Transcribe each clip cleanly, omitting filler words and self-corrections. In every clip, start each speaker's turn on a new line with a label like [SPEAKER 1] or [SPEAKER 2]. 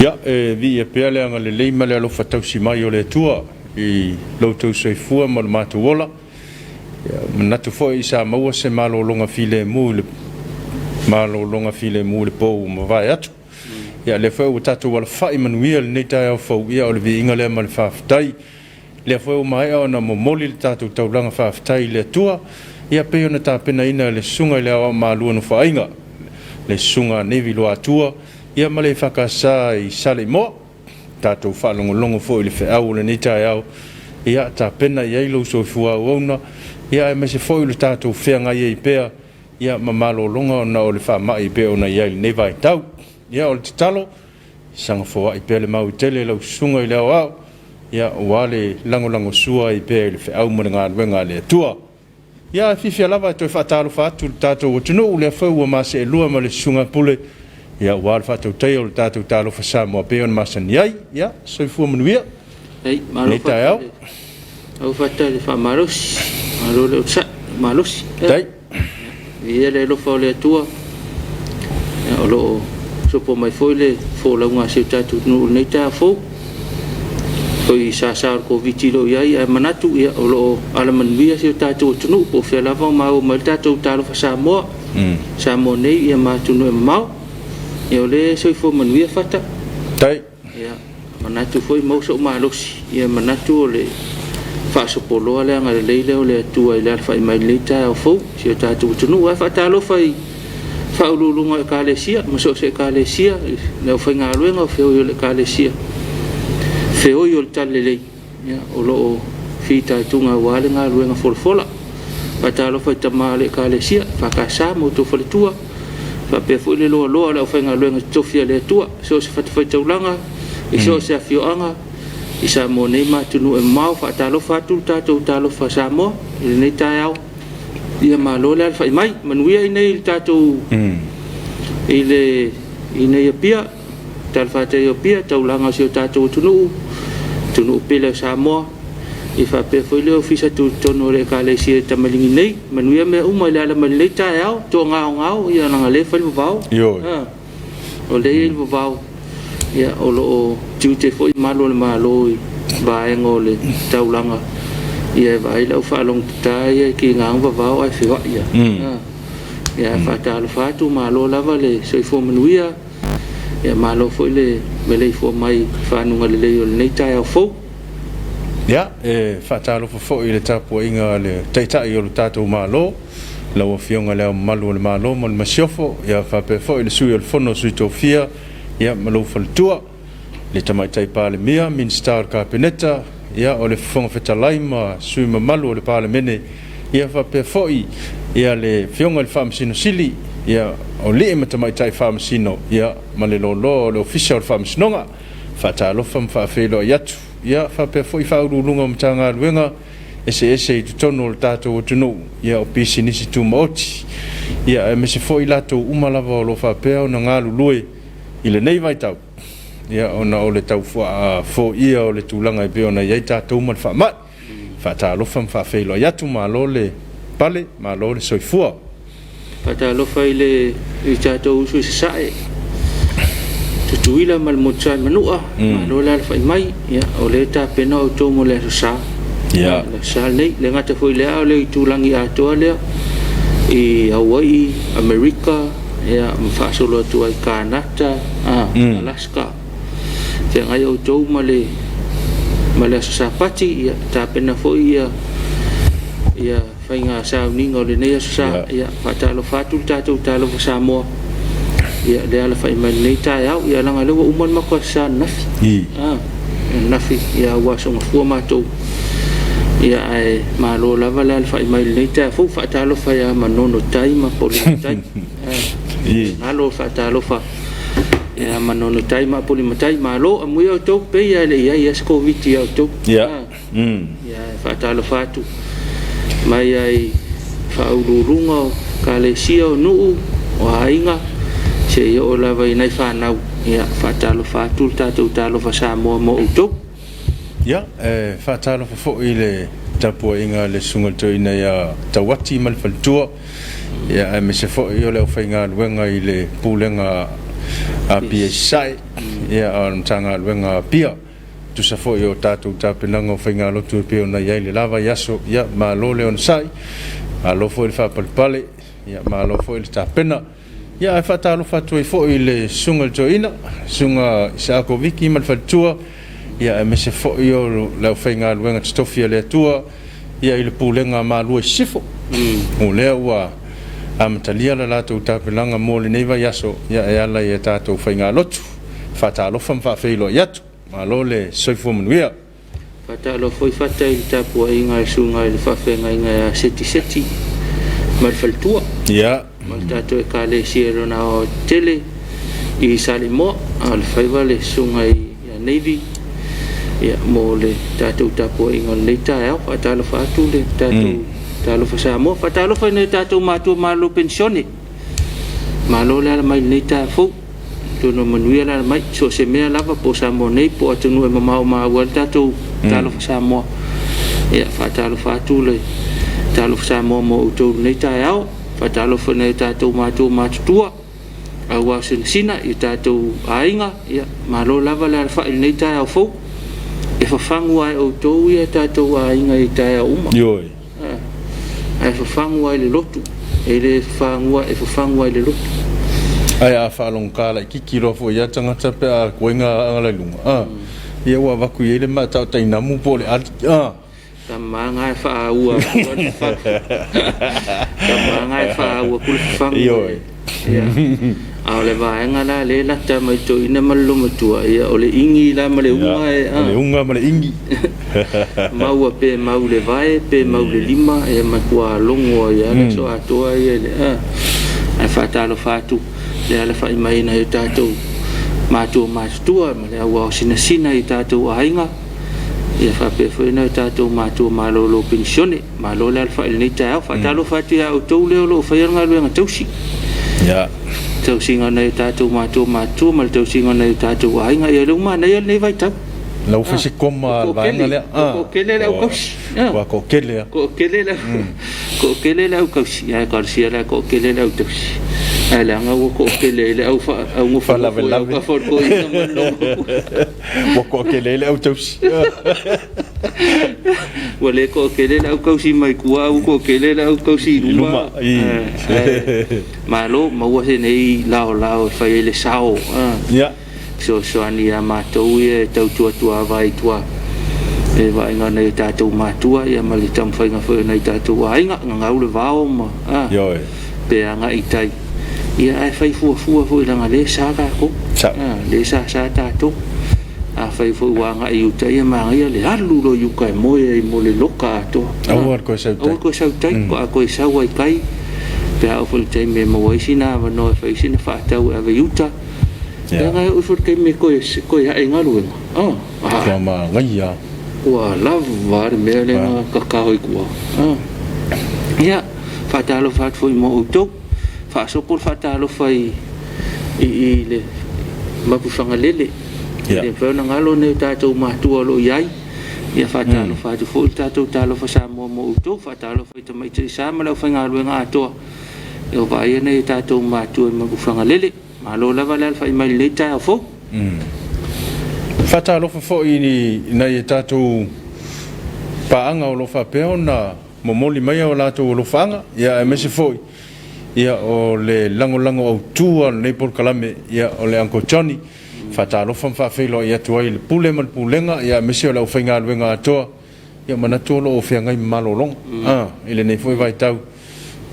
[SPEAKER 1] Ia, e viia pea le agalelei ma le alofa tausi mai o le Atua i lo outou soifua ma lo matou ola. Ia, manatu foi sa maua se malologa filemu i le malologa filemu i le po ua mavae atu. Ia, lea foi ua tatou alafai manuia i lenei taeao fou, ia o le viiga lea ma le faafetai. Lea foi ua maea ona momoli le tatou taulaga faafetai i le Atua, ia pei ona tapenaina e le Susuga i le Aoao Mamalu o Nofoaiga, le Susuga a Navy Luatua, ia ma le EFKS i Saleimoa. Tatou faalogologo foi i le feau o lenei taeao, ia tapena i ai lou soifua auauna, ia aemaise foi o le tatou feagai ai pea ia ma malologa ona o le faamai e pei ona i ai i lenei vaitau. Ia o le tatalo, saga foai pea le maui tele i lau Susuga i le Aoao, ia aua le lagolagosua ai pea i le feau ma le galuega a le Atua. Ia, e fiafia lava e toe faatalofa atu i le tatou atunuu, lea foi ua ma seelua ma le Susuga Pule, ia aua le faatautaia o le tatou Talofa Samoa pei ona masani ai. Ia, soifua manuia.
[SPEAKER 2] Ei, malo
[SPEAKER 1] Lenei taeao.
[SPEAKER 2] Au faafetai i le faamalosi, malo le onosai, malosi.
[SPEAKER 1] Tai.
[SPEAKER 2] Viia le alofa o le Atua, o lo o sopo mai foi le folauga a si o tatou atunuu i lenei taeao fou. Foi i sasa o le Koviti o lo o i ai, ae manatu ia, o lo o alamanuia si o tatou atunuu, po o fea lava o maua mai le tatou Talofa Samoa, Samoa nei ia ma atunuu e mamao. Ia o lea e soifua manuia Fata.
[SPEAKER 1] Tai.
[SPEAKER 2] Ia, manatu foi maua sou malosi, ia manatu o le faasopoloa le agalelei lea o le Atua i le alafai mai i lenei taeao fou, si o tatou atunuu. Ae faatalofa i faauluuluga o Ekalesia ma so o se Ekalesia, le aufaigaluega o feoi o le Ekalesia, feoi o le Talalelei, ia, o lo o fitaituga aua le galuega folafola. Faatalofa i tama o le Ekalesia, EFKS ma outou faletua, faapea foi le loaloa o le aufaigaluega totofi a le Atua, so o se fatafaitaulaga, i so o se afioaga, i Samoa nei ma atunuu e mamao. Faatalofa atu le tatou Talofa Samoa i lenei taeao. Ia malo le alafai mai. Manuia i inei i le tatou i le i inei Apia, talafatai o Apia, taulaga o si o tatou atunuu, atunuu pele o Samoa. Ia faapea foi le Ofisa Tutotonu o le Ekalesia i Tamaligi nei. Manuia mea uma i le ala mai lenei taeao, toagaogao ia leaga o lea e fai le vavao.
[SPEAKER 1] Ioe.
[SPEAKER 2] O lea e i ai le vavao, ia, o lo o tiute foi malu o le Malo i vaega o le taulaga, ia e vaai le au faalogotata ia e tiga ona vavao ae feoai lava. Ia, faatalofa atu, malo lava le soifua manuia, ia malo foi le maleifua mai i fanuga lelei o lenei taeao fou.
[SPEAKER 1] Ia, e faatalofa foi i le tapuaiga a le Taitai o le tatou Malo, lau Afioga i Le Ao Mamalu o le Malo ma le Masiofo, ia faapea foi le Sui o le Fono a Sui Tofia, ia ma lou faletua, le Tamaitai Palemia, Minisita o le Kapeneta, ia o le Fofoga Fetalai ma sui usufono mamalu o le Palemene, ia faapea foi ia le Afioga i le Faamasino Sili, ia o alii ma tamaitai Faamasino, ia ma le loaloa o le Ofisa o le Faamasinoga. Faatalofa ma faafeiloai atu, ia faapea foi Ofisa Sili o Pulega o Matagaluega eseese i totonu o le tatou atunuu, ia o pisinisi tumaoti, ia aemaise foi i latou uma lava o lo o faapea ona galulue i lenei vaitau, ia ona o le tau foia o le tulaga e pei ona i ai tatou ma le faamai. Faatalofa ma faafeiloai atu, malo le pale, malo le soifua.
[SPEAKER 2] Faatalofa i le i tatou uso i Sasae, Tutuila ma le Motu i Manua, malo le alafai mai. Ia, o lea e tapena outou mo le Aso Sa. Le Aso Sa lenei, le gata foi i lea, o le itulagi atoa lea i Hawaii, Amerika, ia, ma faasolo atu ai Kanata, Alaska. Feagai outou ma le Aso Sapati, ia, tapena foi ia ia faiga sauniga o lenei Aso Sa. Ia, faatalofa atu le tatou Talofa Samoa, ia, le alafai mai lenei taeao. Ia, leaga o lea ua uma le matou Aso Sa ananafi. Ananafi, ia, ua aso gafua matou. Ia, ae malo lava le alafai mai lenei taeao fou. Faatalofa ia Manono Tai ma Polimatai. Malo faatalofa ia Manono Tai ma Polimatai. Malo, amuia outou, pei lava e le i i ai se Koviti ia outou. Ia, faatalofa atu mai ai faauluuluga o Ekalesia, o nuu, o aiga, seia oo lava i nai fanau. Ia, faatalofa atu le tatou Talofa Samoa mo outou.
[SPEAKER 1] Ia, e faatalofa foi i le tapuaiga a le Susuga i le Toeaina ia Tauati ma le faletua, ia aemaise foi o le aufaigaluega i le Pulega a APA Sasae. ia, a o le Matagaluega a Apia. E tusa foi o tatou tapenaga o faigalotu e pei ona i ai le la vaiaso, ia, malo le onosai, malo foi le faapalepale, ia, malo foi le tapena. Ia, ae faatalofa atu ai foi i le Susuga i le Toeaina, Susuga Isaako Viki ma le faletua, ia, aemaise foi o le aufaigaluega totofi a le Atua, ia, i le Pulega a Malua i Sisifo. O lea ua amatalia le latou tapenaga mo lenei vaiaso, ia, e ala i a tatou faigalotu. Faatalofa ma faafeiloai atu. Malo le soifua manuia.
[SPEAKER 2] Faatalofa foi Fata i le tapuaiga a le susuga i le faafeagaiga ia Seti Seti ma le faletua. Ma le tatou Ekalesia i lona aoaotetele i Saleimoa, a o le faiva le susuga ia Navy, ia, mo le tatou tapuaiga o lenei taeao. Faatalofa atu le tatou Talofa Samoa. Faatalofa i nai o tatou matua malolo penisione. Malo le ala mai i lenei taeao fou. Atonu e manuia le ala mai, so o se mea lava, po o Samoa nei po o atunuu e mamao maua ai le tatou Talofa Samoa. Ia, faatalofa atu le Talofa Samoa mo outou i lenei taeao. Faatalofa i nai o tatou matua matutua, auao sinasina i o tatou aiga. Ia, malo lava le alafai i lenei taeao fou. E fafagu lava e outou ia tatou aiga i taeao uma.
[SPEAKER 1] Ioe.
[SPEAKER 2] Ae fafagu lava i le lotu. E le fafagua, e fafagu lava i le lotu.
[SPEAKER 1] Ae a faalogogata laitiiti loa foi ia tagata pe a tuai ona agai i luga, ia ua avatu i ai le maatautainamu po o le ali.
[SPEAKER 2] Tama na e faaua atu le fafagu. Tama na e faaua atu le fafagu.
[SPEAKER 1] Ioe.
[SPEAKER 2] Ia. A o le vaega la lea e lata mai le toeaina ma le olomatua, ia, o le igi la ma le uga e
[SPEAKER 1] O le uga ma le igi.
[SPEAKER 2] Maua pe mau le vae, pe mau le lima, e matua logo ai lava le aso atoa ia i le ae faatalofa atu le alafai mai nai o tatou matua matutua ma le auao sinasina i tatou aiga, ia faapea foi nai o tatou matua malolo penisione. Malo le alafai i lenei taeao. Faatalofa atu ia outou lea o lo o faia le galuega tausi. Tausiga o nai o tatou matua matutua ma le tausiga o nai o tatou aiga. Ia, o lea ua manaia lenei vaitau.
[SPEAKER 1] La ua fai se koma a le vaega lea.
[SPEAKER 2] Ua toatele le aukausi.
[SPEAKER 1] Ua toatele lava.
[SPEAKER 2] Toatele le aukausi, ae talosia la e toatele le autausi. Ae leaga ua toatele ai le au nofonofo i autafa o le toeaina ma le olomatua.
[SPEAKER 1] Ua toatele ai le autausi.
[SPEAKER 2] Ua le toatele le aukausi mai tua, ae ua toatele le aukausi i luma. Ae malo, maua se nei laolao e fai ai le sao. Fesoasoani ia matou ia e tautuatuava ai tua e vaaiga o nai o tatou matua, ia, ma le taumafaiga foi o nai tatou aiga, gagau le vao ma pe agai i tai, ia, ae fai fuafua foi leaga lea e sa tatou, lea e sasa tatou. Afai foi ua agai i uta, ia manaia le alu loa i uta e moe ai mo le loka atoa.
[SPEAKER 1] Aua le toe sau
[SPEAKER 2] tai. Aua le toe sau tai, a toe sau ai tai, pe a oo foi i le taimi e maua ai sina avanoa e fai ai sina faatau e ave i uta. Leaga e oo ifo i le taimi e toe ae i galuega.
[SPEAKER 1] Ua manaia.
[SPEAKER 2] Ua lava le mea lea na tatao i tua. Ia, faatalofa atu foi mo outou. Faasopo le faatalofa i le Mapuifagalele. E le mafai ona galo nai o tatou matua o lo o i ai. Ia, faatalofa atu foi le tatou Talofa Samoa mo outou. Faatalofa i tamaitai sa ma le aufaigaluega atoa o vaaia nai o tatou matua i Mapuifagalele. Malo lava le alafai mai i lenei taeao fou.
[SPEAKER 1] Faatalofa foi i nai a tatou paaga o lo o faapea ona momoli mai o latou alofaaga, ia, aemaise foi ia o le lagolago autu o lenei polokalame, ia, o le Uncle Johnny. Faatalofa ma faafeiloai atu ai i le Pule ma le Pulega, ia, aemaise o le aufaigaluega atoa. Ia, manatu o lo o feagai ma malologa i lenei foi vaitau.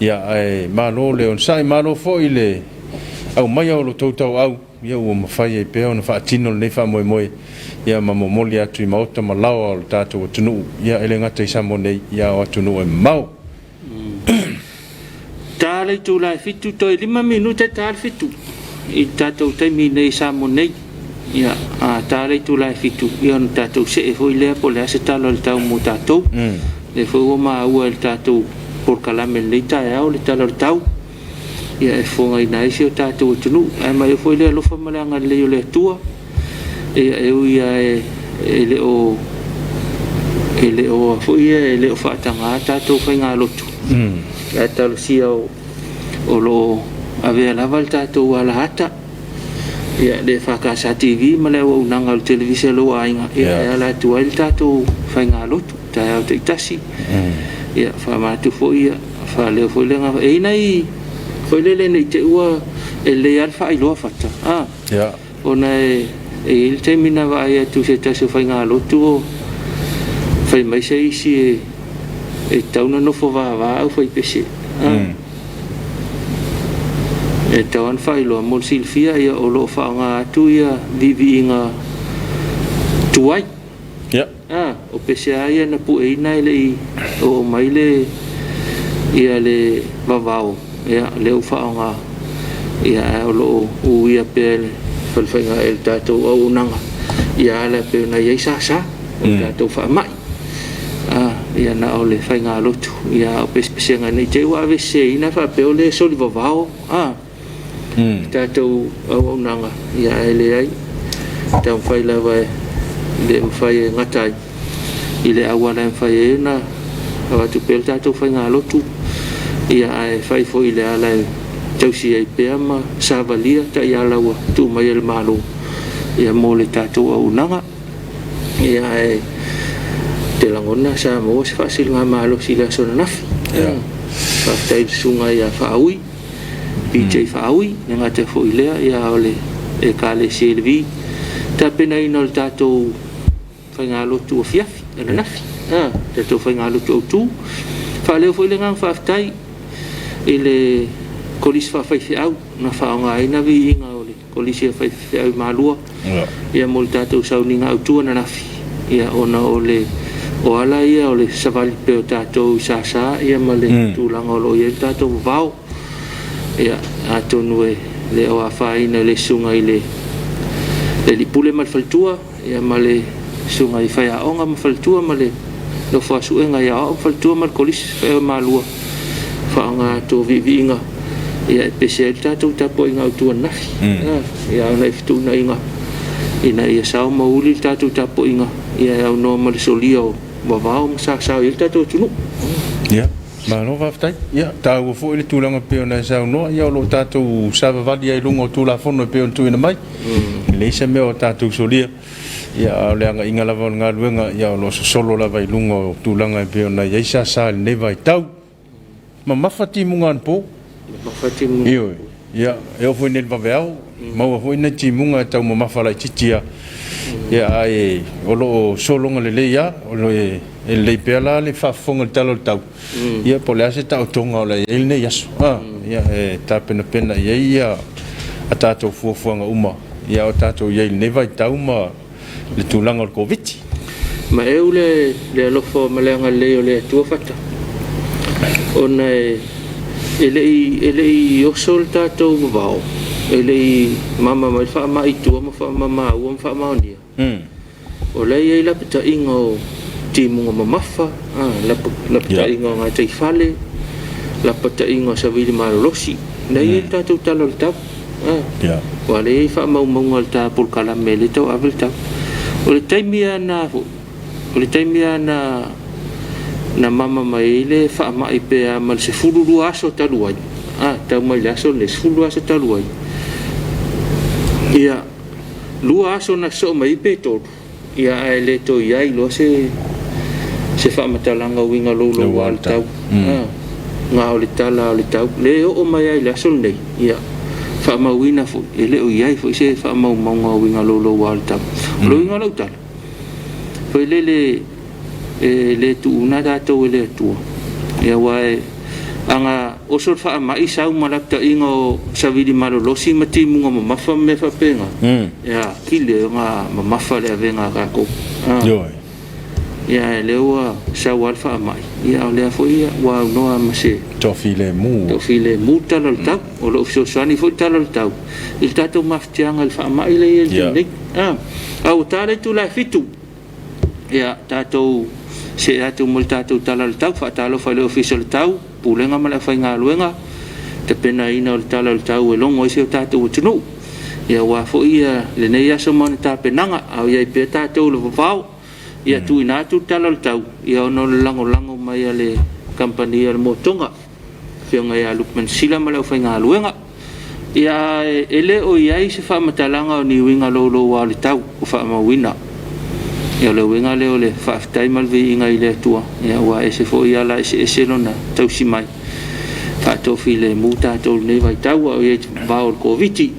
[SPEAKER 1] Ia, ae malo le onosai, malo foi le aumaia o lo outou tauau, ia, ua mafai ai pea ona faatino lenei faamoemoe, ia, ma momoli atu i maota ma laoa o le tatou atunuu, ia, e le gata i Samoa nei, ia, o atunuu e mamao.
[SPEAKER 2] Ta le itula e 7 toe 5 minute ta le 7 i le tatou taimi nei i Samoa nei. Ia, a ta le itula e 7, ia, ona tatou see foi lea po o le a se tala o le tau mo tatou. Lea foi ua maua i le tatou polokalame i lenei taeao le tala o le tau, ia, e fofogaina ai si o tatou atunuu. Ae mai foi le alofa ma le agalelei o le Atua. Ia, e ui lava e le o foi e le o faataga tatou faigalotu, ae talosia o lo o avea lava le tatou alaata. Ia, le EFKS TV ma le auaunaga o le televise a lou aiga, ia, e ala atu ai le tatou faigalotu, taeao taitasi. Ia, faamanatu foi, ia, faaleo foi le agaga. E i ai nai, foi lele ne i te i ua, e lelei lava le faailoa fata, a, ona e i ai le taimi na vaai atu i se tasi o faigalotu o fai mai se isi e tatau ona nofo vava aufaipese. E tatau lava ona faailoa mo le silafia, ia, o lo o faaaoga atu ia viiviiga tuai. A, o pese lava ia na pueina e le i oo mai le, ia le vavao, ia, lea ua faaaoga, ia, ae o lo o uia pea e le falefaiga e le tatou auaunaga, ia ala e pei ona i ai sasa o le tatou faamai. A, ia na o le faigalotu, ia, a o pesepesega ne i te i ua aveseseina faapea o lea e soli vavao, a, le tatou auaunaga, ia, ae leai, taumafai lava e le mafai e gata ai i le auala e mafai ai ona avatu pea le tatou faigalotu, ia, ae fai foi i le ala e tausi ai pea ma savalia taiala ua tuu mai e le Malo, ia, mo le tatou auaunaga. Ia, ae te lagona sa maua se faasiligamalosi i le aso ananafi. Faafetai i le susuga ia Faaui, PJ Faaui, e le gata foi i lea, ia, o le Ekalesia i Levi, tapenaina o le tatou faigalotu afiafi ananafi, tatou faigalotu autu. Faaleo foi le agaga faafetai i le Kolisi Faafaifeau na faaaogaina viiga o le Kolisi a Faifeau i Malua, ia, mo le tatou sauniga autu ananafi, ia, ona o le o ala ia o le savali pea o tatou i sasa, ia, ma le tulaga o lo o i ai le tatou vavao. Ia, atonu e le o afaina i le susuga i le alii pule ma le faletua, ia, ma le susuga i faiaoga ma faletua, ma le nofo a suega i aoao ma faletua ma le Kolisi Faifeau Malua, faaaoga atu o viiviiga, ia, e pese ai le tatou tapuaiga autu ananafi. Ia, a o nai fetuunaiga ina ia sao ma uli le tatou tapuaiga, ia, e aunoa ma le solia o vavao ma sasa o i ai le tatou atunuu.
[SPEAKER 1] Ia, malo faafetai. Ia, taua foi le tulaga pei ona e saunoa, ia, o lo o tatou savavali ai i luga o Tulafono e pei ona tuuina mai. E leai se mea o tatou solia, ia, a o le agaiga lava o le galuega, ia, o lo o sosolo lava i luga o tulaga e pei ona i ai sasa i lenei vaitau. Mamafa timuga anapo.
[SPEAKER 2] Mamafa timuga.
[SPEAKER 1] Ioe. Ia, e oo foi nei i le vaveao, maua foi nai timuga e tau mamafa laitiiti lava. Ia, ae o lo o sologa lelei lava, o lo e lelei pea la le faafofoga i le tala o le tau, ia po o le a se taotoga o le a i ai lenei aso. Ia, e tapenapena i ai a tatou fuafuaga uma, ia o tatou i ai i lenei vaitau ma le tulaga o le Koviti.
[SPEAKER 2] Ma eu le alofa ma le agalelei o le Atua fata, ona e le i oso le tatou vavao, e le i mama mai le faamai i tua ma faamamaua ma faamaonia. O la e i ai lapataiga o timuga mamafa, lapataiga o gataifale, lapataiga o savili malolosi. O la e i ai le tatou tala o le tau. Aua o lea e i ai faamaumauga o le ta polokalame lea e tau ave le tau. O le taimi lava na foi, o le taimi lava na na mama mai ai le faamai pe a ma le 12 aso talu ai, tau mai le aso lenei, 12 aso talu ai, ia, 2 aso na sosoo mai ai pe 3, ia, ae le toe i ai loa se faamatalaga uiga louloua o le tau. Na o le tala o le tau. Le oo mai ai i le aso lenei, ia, faamauina foi, e le o i ai foi se faamaumauga uiga louloua o le tau. O le uiga o lau tala, foi lele e le tuuna tatou e le Atua, ia, aua e aga oso le faamai sau ma lapataiga o savili malolosi ma timuga mamafa ma mea faapena, ia, kili ai ona mamafa le avega a tatou. Ia, ae lea ua sau lava le faamai, ia, o lea foi ua aunoa ma se
[SPEAKER 1] toafilemu.
[SPEAKER 2] Toafilemu le tala o le tau. O lo o fesoasoani foi le tala o le tau i le tatou mafatiaga i le faamai lea e i ai i le taimi nei. A ua ta le itula e 7, ia, tatou see atu mo le tatou tala o le tau. Faatalofa i le Ofisa o le Tau, Pulega ma le aufaigaluega, tapenaina o le tala o le tau e logo ai si o tatou atunuu. Ia, aua foi lenei aso ma ona tapenaga, a o i ai pea tatou i le vavao, ia tuuina atu le tala o le tau, ia, ona o le lagolago mai a le kamupani a le Motoga, Afioga ia Lupe Manusila ma le aufaigaluega. Ia, e le o i ai se faamatalaga o ni uiga louloua o le tau o faamauina. Ia, o le uiga lea o le faafetai ma le viiga i le Atua, ia, ua ese foi ala eseese lona tausi mai, faatoafilemu tatou i lenei vaitau a o i ai i vao o le Koviti.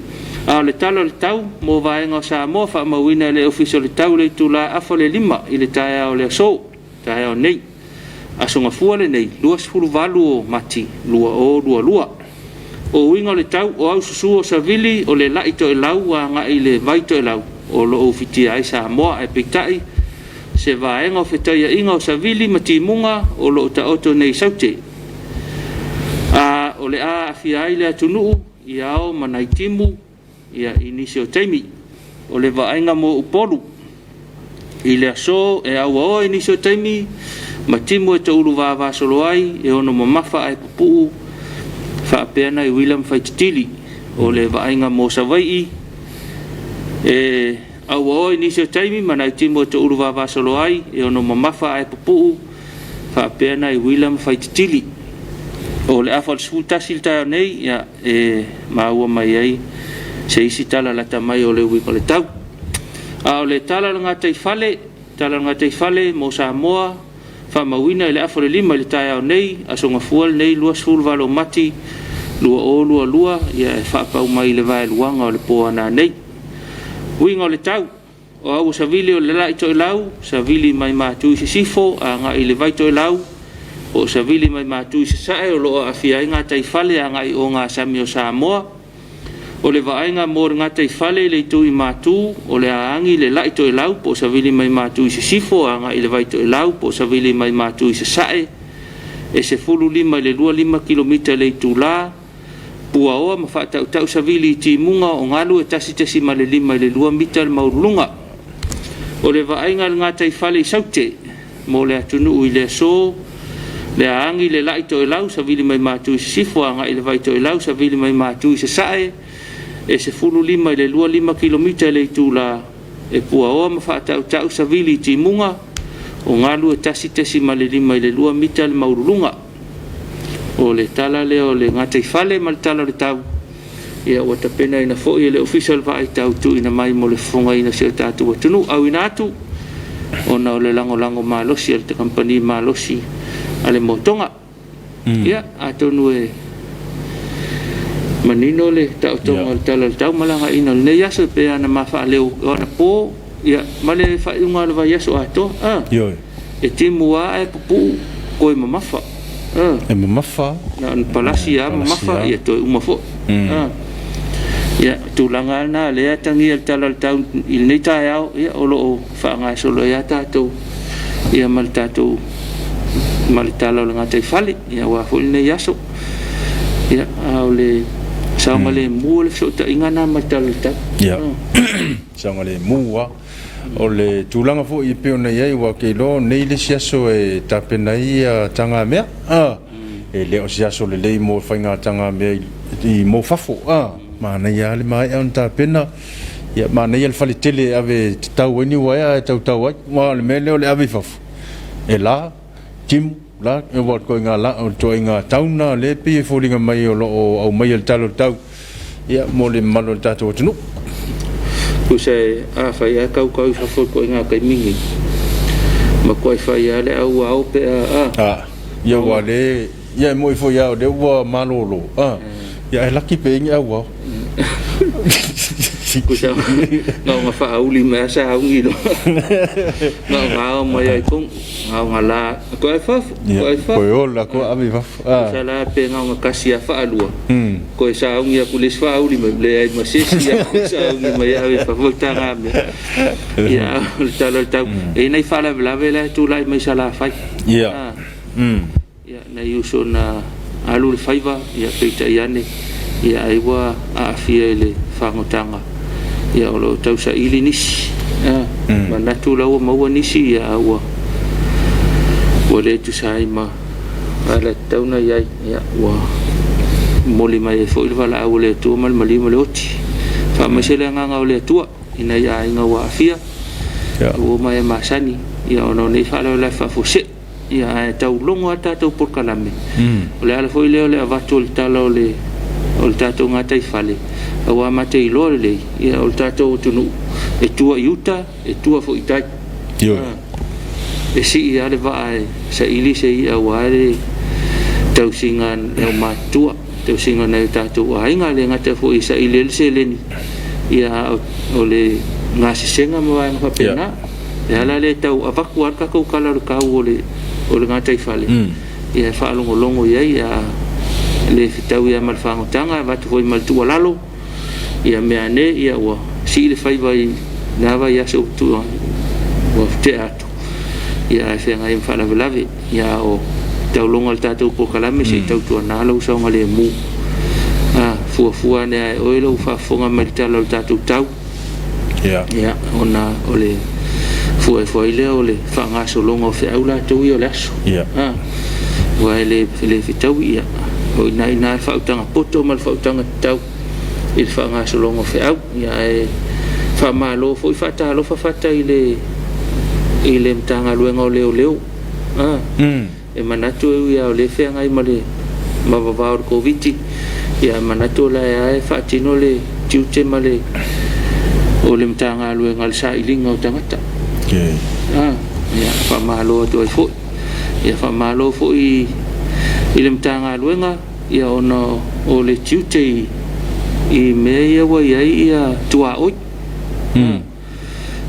[SPEAKER 2] A o le tala o le tau mo vaega o Samoa faamauina e le Ofisa o le Tau i le itula 4:30 i le taeao o le aso, taeao nei, Aso Gafua lenei, 28 o Mati 2022. O uiga o le tau, o au susu o savili o le la'i toelau agai i le vai toelau o lo o ufitia ai Samoa, ae peitai se vaega o fetaiaiga o savili ma timuga o lo o taoto nei i Saute. A o le a aafia ai le atunuu i ao ma nai timu ia, i nisi o taimi. O le vaaiga mo Upolu i le aso e auaoa i nisi o taimi ma timu e toulu vavasolo ai e ono mamafa ae pupuu faapea nai uila ma faititili. O le vaaiga mo Savaii e auaoa i nisi o taimi ma nai timu e toulu vavasolo ai e ono mamafa ae pupuu faapea nai uila ma faititili. O le afa o le 11 i le taeao nei, ia, e maua mai ai se isi tala lata mai o le uiga o le tau. A o le tala o le gataifale, tala o le gataifale mo Samoa, faamauina i le afa o le 5 i le taeao nei, Aso Gafua lenei 28 o Mati 2022, ia, e faapau mai i le vaeluaga o le po a nanei. Uiga o le tau, o au savili o le la'i toelau, savili mai Matu i sisifo agai i le vai toelau, po o savili mai Matu i sasae o lo o aafia ai gataifale agai i ogasami o Samoa. O le vaaiga mo le gataifale i le itu i Matu, o le a agi le la'i toelau po o savili mai Matu i sisifo agai i le vai toelau po o savili mai Matu i sasae, e 15 i le 25 kilomita i le itula. Puaoa ma faatautau savili i timuga o galu e 1.5 i le 2 mita le maualuluga. O le vaaiga a le gataifale i Saute mo le atunuu i le aso, le a agi le la'i toelau savili mai Matu i sisifo agai i le vai toelau savili mai Matu i sasae, e 15 i le 25 kilomita i le itula, e puaoa ma faatautau savili i timuga o galu e 1.5 i le 2 mita le maualuluga. O le tala lea o le gataifale ma le tala o le tau, ia, ua tapenaina foi e le Ofisa o le Vaai Tau tuuina mai mo le fofogaina o si o tatou atunuu. Auina atu ona o le lagolago malosi a le kamupani malosi a le Motoga. Ia, atonu e manino le taotoga o le tala o le tau ma le agaiina o lenei aso e pei ona ma faaleo o anapo, ia, ma le faaiuga o le vaiaso atoa. Ah.
[SPEAKER 1] Ioe.
[SPEAKER 2] E timu lava ae pupuu toe mamafa.
[SPEAKER 1] E mamafa.
[SPEAKER 2] Na ona palasi lava mamafa, ia toe uma foi. Ia, tulaga lava lena lea e atagia i le tala o le tau i lenei taeao, ia, o lo o faagasolo ai lava tatou ia ma le tatou ma le tala o le gataifale, ia, aua foi lenei aso. Ia, a o le saogalemu o le fesootaiga lena ma le tala o le tau.
[SPEAKER 1] Ia, saogalemu lava. O le tulaga foi e pei ona i ai, aua ou te iloa o nei le isi aso e tapena ai tagamea. E le o se aso lelei mo faiga tagamea i mo fafo. Manaia lava le maea ona tapena. Ia, manaia le fale tele e ave e tatau ai ni uaea ae tautau ai. Aua o le mea lea o le ave i fafo, e la, timu, la, aua o le ituaiga la, o le ituaiga tau lena o lea e pei e foliga mai o lo o aumaia i le Tala o le Tau, ia, mo le mamalu o le tatou atunuu.
[SPEAKER 2] Tusa afai lava tautau i fafo i ituaiga taimi nei, matuai fai lava le auao pe a.
[SPEAKER 1] A, ia aua o lea, ia e moni foi lava o lea ua malolo, a, ia ae laki pe i ai ni auao.
[SPEAKER 2] Tusa na ona faauli mai lava sauni loa. Na ona ao mai lava i tonu. Na ona la, toe ave fafo, toe ave fafo.
[SPEAKER 1] Toe ola, toe ave i fafo.
[SPEAKER 2] Tusa la pe na ona tasi lava faalua, toe sauni atu i le isi faauli mai, leai ma se isi lava sauni mai e ave i fafo le tagamea. Ia, o le tala o le tau, e i ai nai faalavelave la e tulai mai i Salafai.
[SPEAKER 1] Ia.
[SPEAKER 2] Ia, nai uso na alu le faiva, ia, peitai ane, ia, ai ua aafia i le fagotaga, ia, o lo o tausaili nisi. Manatu la ua maua nisi, ia, a ua le tusa ai ma ala e tatau ona i ai, ia, ua momoli mai ai foi le valaau a le Atua ma le maliu ma le oti. Faamaise le agaga o le Atua i nai aiga ua aafia, ua uma e masani, ia, ona o nei faalavelave faafuasei. Ia, ae tau logo lava le tatou polokalame. O le ala foi lea o le avatu o le tala o le o le tatou gataifale, aua ma te iloa lelei, ia, o le tatou atunuu e tua i uta, e tua foi i tai. E sii lava le vaa e saili se i'a aua le tausiga a le aumatutua, tausiga a nai o tatou aiga, e le gata foi e saili ai le seleni, ia, a o le gasesega ma vaega faapena. E ala lea tau avatu lava le tatou tala o le tau o le gataifale, ia e faalogologo i ai, a le fetaui lava ma le fagotagata, e avatu foi ma le tuualalo, ia mea ane ia ua sii le faiva i lena vaiaso ua tea atu, ia ae feagai ma faalavelave. Ia a o tauloga le tatou polokalame se i tautuana lou saogalemu. A fuafua ane lava e oe lou faafofoga mai i le tala o le tatou tau. Ia, ona o le fua ifo ai lea o le faagasologa o feau latou ia o le aso. Aua e le fetaui, ia, o i ina le faautaga poto ma le faautaga tatau i le faagasologa o feau. Ia, ae faamalo foi faatalofa fata i le Matagaluega o Leoleo. E manatu e ui lava o lea e feagai ma le vavao o le Koviti, ia e manatu o la e faatino le tiute ma le o le Matagaluega i le sailiga o tagata. Ia, faamalo atu ai foi. Ia, faamalo foi i le Matagaluega, ia, ona o le tiute i mea ia ua i ai ia tuaoi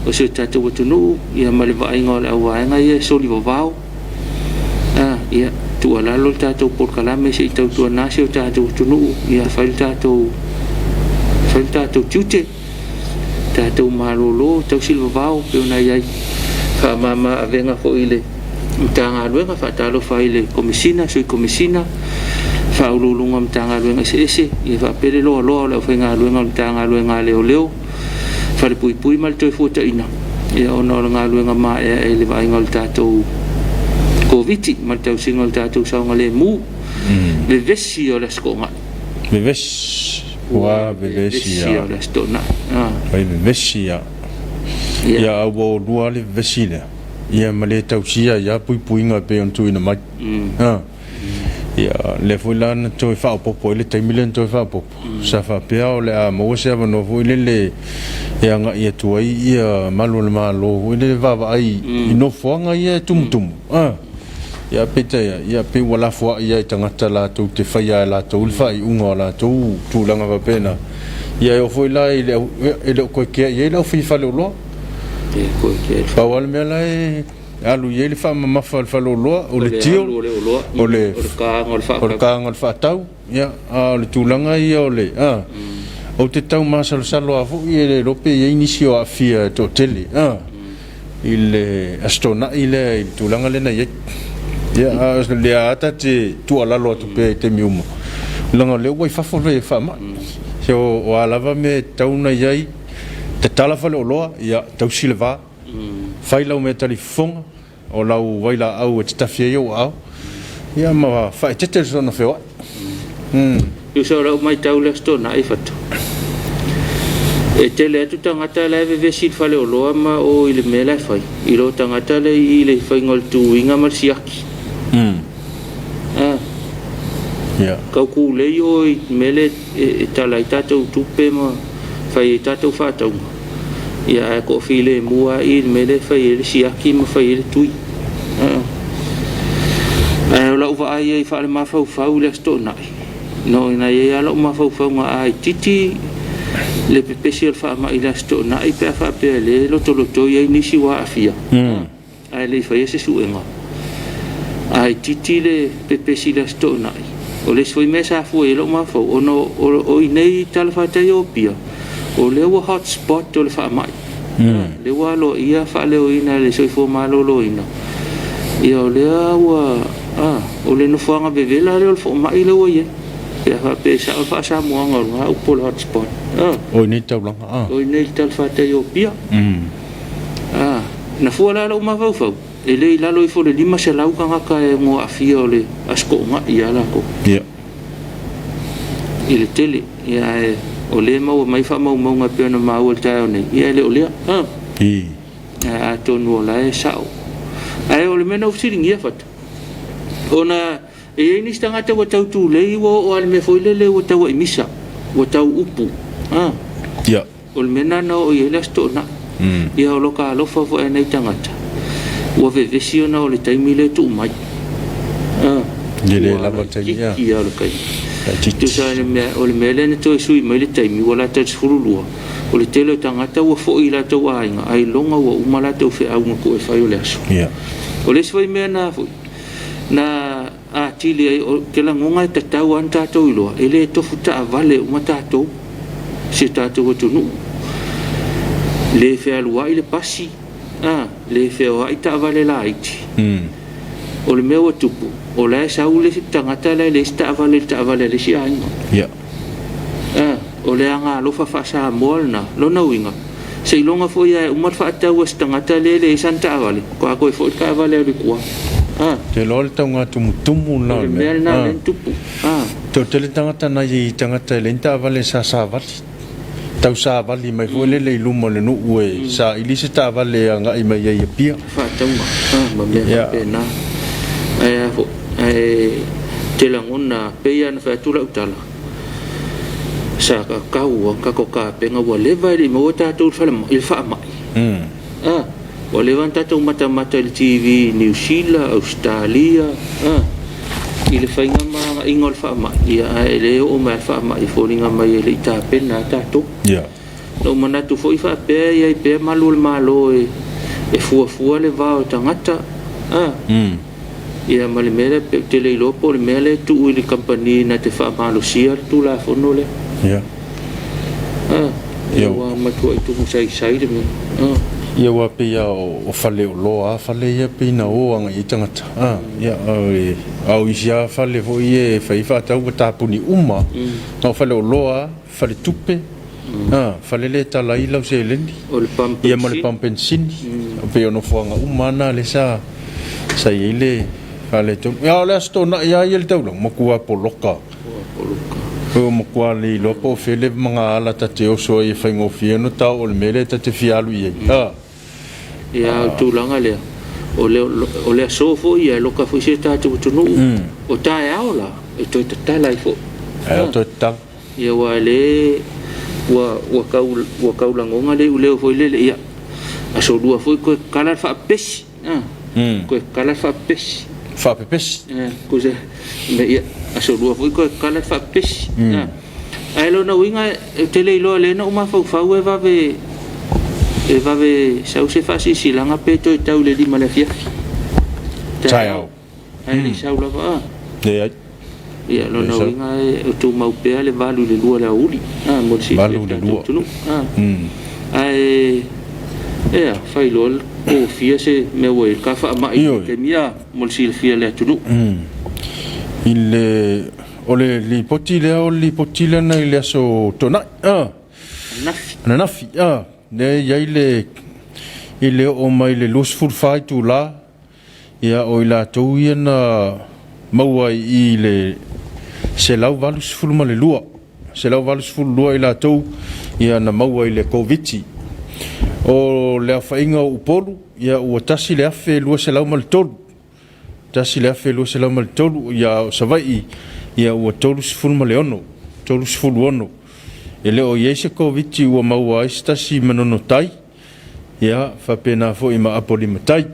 [SPEAKER 2] o si o tatou atunuu, ia, ma le vaaiga o le auvaega ia e soli vavao. Ia, tuualalo le tatou polokalame se i tautuana si o tatou atunuu, ia fai le tatou tiute, tatou malolo, tausi le vavao pei ona i ai. Faamama avega foi i le Matagaluega, faatalofa i le Komesina, Sui Komesina, Faauluuluga o Matagaluega eseese, ia faapea le loaloa o le aufaigaluega o le Matagaluega a Leoleo, Falepuipui ma le Toefuataiga, ia, ona o le galuega maeaea i le vaaiga o le tatou Koviti ma le tausiga o le tatou saogalemu. Vevesi o le Aso Toonai.
[SPEAKER 1] Vevesi. Ua vevesi
[SPEAKER 2] o le Aso Toonai.
[SPEAKER 1] Vai vevesi ia. Ia, a ua olua le vevesi lea. Ia, ma le tausia ia puipuiga e pei ona tuuina mai. Ia, lea foi la na toe faaopoopo ai le taimi lea na toe faaopoopo. Sa faapea o le a maua se avanoa foi lele e agai atu ai ia malu o le Malo foi lele vaavaai i nofoaga ia e tumutumu. Ia, peitai, ia, pei ua lafoai lava i tagata latou te faia e latou le faaiuga o latou tulaga faapena. Ia, e oo foi la i le au, e le o toe kea i ai le au fai faleoloa. Pau lava le mea la e alu i ai le faamamafa a le faleoloa, o le deal, o le taga o le faatau, ia, a o le tulaga ia o le, ou te tau masalosalo lava foi e le iloa pe i ai nisi o aafia e toatele, i le Aso Toonai lea i le tulaga lea na i ai. Ia, a o lea lava ta te tuualalo atu pea i taimi uma, leaga o lea ua i fafo le faamai. So, o a lava mea e tatau ona i ai, tatala faleoloa, ia, tausi le va, fai lau mea talifofoga, o lau vailaau e te tafi ai ou aao, ia ma faaeteete le soona feoai.
[SPEAKER 2] Tusa o lau matau i le Aso Toonai Fatu, e tele atu tagata la e vevesi i le faleoloa ma o i le mea la e fai, i lo tagata le i le faiga o le tuiga ma le siaki. Tau tulei o i mea le e tala ai tatou tupe ma fai ai tatou faatauga, ia ae toafilemu lava i le mea lea e fai ai le siaki ma fai ai le tui. Ae o lau vaai ai faalemafaufau i le Aso Toonai, no ina i ai lava lau mafaufauga a itiiti le pepesi o le faamai i le Aso Toonai pe a faapea o lea e lotolotoi ai nisi ua aafia, ae le i faia se suega. A itiiti le pepesi i le Aso Toonai, o le isi foi mea sa fua i ai lou mafaufau, ona o i inei i talafatai o Apia, o lea ua hot spot o le faamai. Lea ua aloaia faaleoina e le Soifua Maloloina, ia o lea ua, o le nofoaga vevela lea o le fomai lea ua i ai. Pe a faapea e sao le faasamoaga o lena upu o le hot spot.
[SPEAKER 1] O i nei taulaga.
[SPEAKER 2] O i nei talafatai o Apia. Na fua la lau mafaufau, e le i lalo ifo o le 500 tagata e ono aafia o le Aso Toonai ia latou. I le tele. Ia, ae o lea e maua mai faamaumauga e pei ona maua i le taeao nei, ia e le o lea. Atonu o la e sao. Ae o le mea na ou fesiligia Fatu, ona E i ai nisi tagata ua tau tulei ua oo lava i le mea foi lele ua tau aimisa, ua tau upu. A.
[SPEAKER 1] Ia.
[SPEAKER 2] O le mea lena na oo i ai le Aso Toonai. Ia o loka alofa foi a nai tagata ua vevesi ona o le taimi lea e tuu mai. A.
[SPEAKER 1] E le lava le taimi. Ia.
[SPEAKER 2] Laitiiti lava o le taimi.
[SPEAKER 1] Laitiiti.
[SPEAKER 2] Tusa o le mea, o le mea lea na toe sui mai le taimi ua lata i le 12, o le tele o tagata ua foi i latou aiga ailoga ua uma latou feau na tuu e fai o le aso.
[SPEAKER 1] Ia.
[SPEAKER 2] O le isi foi mea na foi, na atili ai, ou te lagona e tatau lava ona tatou iloa, e le tofu taavale uma tatou i si o tatou atunuu. Le fealuai le pasi, a, le feoai taavale laiti. O le mea ua tupu, o la e sau le isi tagata la e leai se taavale i le taavale a le isi aiga.
[SPEAKER 1] Ia.
[SPEAKER 2] A, o le agaalofa faa-Samoa lena. Lona uiga, seiloga foi lava e uma le faatau a se tagata lea e leai sana taavale, faatoa toe foi le taavale e alu i tua. A.
[SPEAKER 1] Ou te iloa o le tauga tumutumu lena
[SPEAKER 2] o
[SPEAKER 1] o
[SPEAKER 2] le
[SPEAKER 1] le mea.
[SPEAKER 2] O le mea lena lea na tupu. A.
[SPEAKER 1] Toatele tagata nai tagata e leai ni taavale sa savali, tau savali mai foi lele i luma o le nuu e saili se taavale e agai mai ai i Apia.
[SPEAKER 2] Faatauga, a, ma mea faapena. Ae a foi, ae te lagona, pei lava ona fai atu lau tala, Sa tatau lava tatou tapena ua leva e le i maua tatou i le faamai. A, ua leva ona tatou matamata i le TV i Niu Sila, Ausetalia, a, i le faiga ma agaiga o le faamai, ia ae le oo mai lava le faamai e foliga mai e le i tapena lava tatou. Na ou manatu foi faapea e i ai pea malu o le Malo e fuafua le va o tagata, a. Ia ma le mea lea, ou te le iloa po o le mea lea e tuu i le kamupani na te faamalosia le Tulafono lea.
[SPEAKER 1] Ia.
[SPEAKER 2] A, ia ua matuai tumusaisai le mea. A.
[SPEAKER 1] Ia aua pei lava o faleoloa lava fale ia pei na o agai i ai tagata. A, ia, a o isi lava fale foi ia e fai ai faatau ua tapuni uma. Na o faleoloa lava. Faletupe, fale lea e tala ai lau seleni, ia ma le pamu penisini, pei o nofoaga uma lava na lea sa sa i ai le faaletonu. Ia a o le Aso Toonai lava ia i le taulaga, matua poloka. Ua matua le iloa po o fea le magaala ta te oso ai e faigofie ona ta oo i le mea lea ta te fia alu i ai.
[SPEAKER 2] Ia, o le tulaga lea, o le, o le aso foi ia, e loka foi si o tatou atunuu, o taeao la, e toe tatala ai foi.
[SPEAKER 1] Taeao toe tatala.
[SPEAKER 2] Ia aua le ua ua tau ua tau lagona le iuleo foi lele ia aso lua foi toe tatala le faapepesi a toe tatala le faapepesi.
[SPEAKER 1] Faapepesi.
[SPEAKER 2] Tusa me ia aso lua foi toe tatala le faapepesi a. Ae lona uiga ou te le iloa lea na ou mafaufau e vave e vave sau se faasilasilaga pe toe tau i le 5 i le afiafi.
[SPEAKER 1] Taeao.
[SPEAKER 2] Ae le i sau lava a.
[SPEAKER 1] Leai.
[SPEAKER 2] Ia, lona uiga e tumau pea le 8 i le 2 i le aoauli, a, mo le silafia e le tatou atunuu. A. Ae, ea, fai loa le kofia se mea ua i ai le ta faamai i le taimi, a, mo le silafia e le atunuu.
[SPEAKER 1] I le, o le lipoti lea, o le lipoti lea na i le aso Toonai, a.
[SPEAKER 2] Ananafi.
[SPEAKER 1] Ananafi, a, lea e i ai le, i le oo mai le 24 itula, Ia, o i latou ia na maua i i le 182, 182 i latou ia na maua i le Koviti. O le aofaiga o Upolu, ia ua 1,203, 1,203, ia o Savaii, ia ua 36, 36. E le o i ai se Koviti ua maua ai se tasi i Manono Tai. Ia, faapena foi ma Apolima-tai.